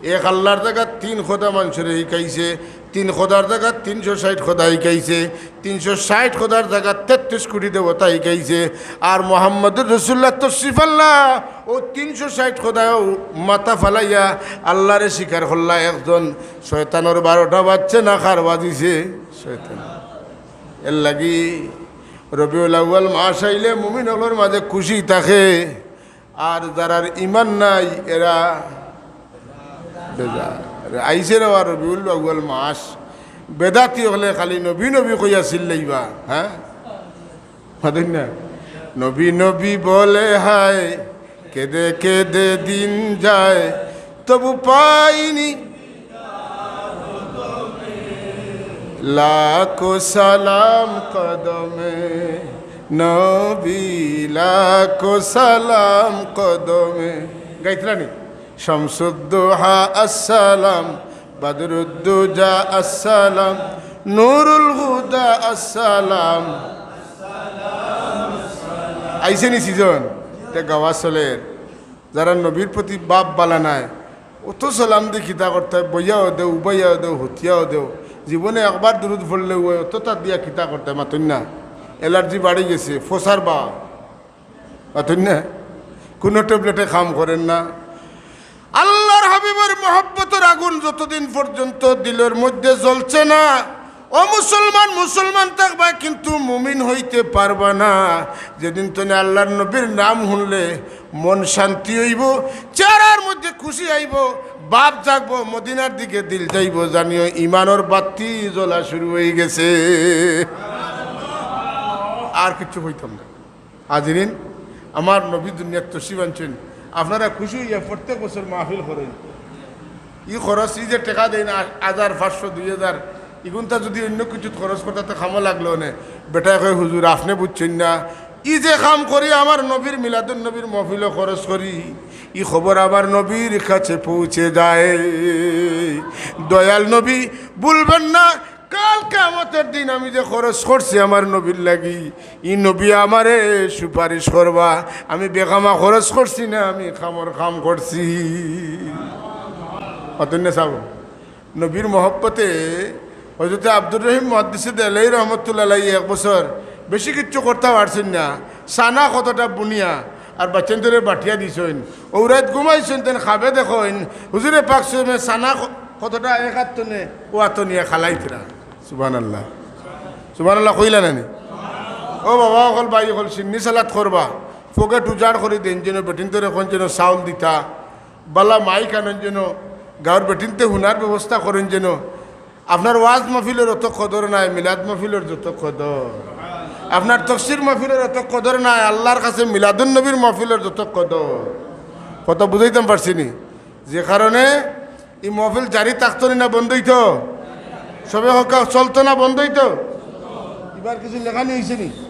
এক আল্লার জাগাত তিন খোদা মানষরে হিকাইছে, তিন খোদার জাগাত তিনশো ষাইট খোদা হিকাইছে, তিনশো ষাইট খোদার জাগাত তেত্রিশ কুটি দেবতা হিকাইছে। আর মোহাম্মদুর রসুল্লাহ তশরিফ আনলা, অউ তিনশো ষাইট খোদায়ও মাথা ফালাইয়া আল্লারে স্বীকার করলা একজন। শয়তানর বারোটা বাজছে না, কার বাজিছে? শয়তান। এরলাগি রবিউল আউয়াল মাস আইলে মুমিন অকলর মাঝে খুশি থাকে, আর যারার ইমান নাই এরা বেজার। আইছে রে বা রবিউল আউয়াল মাস, বেদাতি অকলে খালি নবী নবী কইয়া চিল্লাইবা, হ্যাঁ? মাতইন না? নবী নবী বলে হায়, কেঁদে কেঁদে দিন যায়, তবু পাইনি। লাখো সালাম কদমে নবী, লাখো সালাম কদমে। গাইতরা নি? শামসুদ্দোহা আসসালাম, বদরুদ্দোজা আসসালাম, নুরুল হুদা আসসালাম। আইছে নি সিজন? তে গাওয়া চলের। যারা নবীর প্রতি বাপ বালা নাই, অত সালাম দি কিতা করতে, বইয়াও দেও, উবাইয়াও দেও, হতিয়াও দেও। জীবনে একবার দুরুদ পড়লে অয়, অত তার দিয়া কিতা করতে, মাতইন না। অ্যালার্জি বাড়ি গেছে, ফসার বা। মাতইন না। কোনো ট্যাবলেটে কাম করের না। আল্লার হাবিবর মহব্বতর আগুন যতদিন পর্যন্ত দিলর মধ্যে জ্বলছে না, ও মুসলমান, মুসলমান থাকবা, কিন্তু মুমিন হইতে পারবা না। যেদিন তনে আল্লার নবীর নাম হুনলে মন শান্তি অইবো, চেহারার মধ্যে খুশি আইবো, বাপ জাগবো, মদিনার দিকে দিল যাইবো, জানিও ইমানর বাতি জ্বলা শুরু অই গেছে। আর কিচ্ছু কইতাম না। হাজিরিন, আমার নবী দুনিয়াত তশরিফ আনছইন, আপনারা খুশি অইয়া প্রত্যেক বছর মাহফিল করইন। ই খরচ, ই যে টেকা দেইন, আ-, হাজার, পাঁচশো, দুই হাজার, ইগুনতা যুদি অইন্য কিচ্ছুত খরচ করতা, তে কামো লাগলো অনে। বেটায় কয়, "হুজুর, আপনে বুঝছইন না, ই যে কাম করি, আমার নবীর মিলাদুন নবীর মাহফিলো খরচ করি, ই খবর আমার নবীর কাছে পৌঁছে যায়।" দয়াল নবী বলবেন না, কাল কিয়ামতর দিন আমি যে খরচ করছি আমার নবীর লাগি, ই নবী আমারে সুপারিশ করবা, আমি বেকামা খরচ করছি না, আমি কামর কাম করছি। অতন্য চাব, নবীর মহব্বতে হযরতে আব্দুর রহিম মুহাদ্দিসে দেহলভী রহমতুল্লাহ আলাইহি এক বছর বেশি কিচ্ছু করতা পারছইন না, ছানা কতটা বুনিয়া আর বাচ্চাইন্তরে বাটিয়া দিছইন, অউ রাইত ঘুমাইছইন, তেন খাবে দেখইন, হুজুরে পাক সাল্লাল্লাহু আলাইহি ওয়াসাল্লামে ছানা ক-, কতটা এক আতো নে, অউ আতো নিয়া খালাইতরা। সুবহানাল্লাহ। সুবহানাল্লাহ কইলা না নি? ও বাবা অকল, ভাই অকল, সিন্নি সালাত করবা, পকেট উজাড় করি দেইন যেন, বেটিন্তরে কইন যেন চাউল দিতা, বালা মাইক আনইন যেন, গাউর বেটিন্তে হুনার ব্যবস্থা করইন যেন। আপনার ওয়াজ মাহফিলর অত কদর নাই, মিলাদ মাহফিলর যত কদর। আপনার তফসির মাহফিলর অত কদর নাই, আল্লার কাছে মিলাদুন নবীর মাহফিলর যত কদর। কথা বুঝাইতাম পারছি নি? যে কারণে ই মাহফিল জারি থাকতো নি না বন্ধ অইতো? সবে কউক্কা, চলতো না বন্ধ অইতো? ইবার কিছু লেখানি অইছে নি?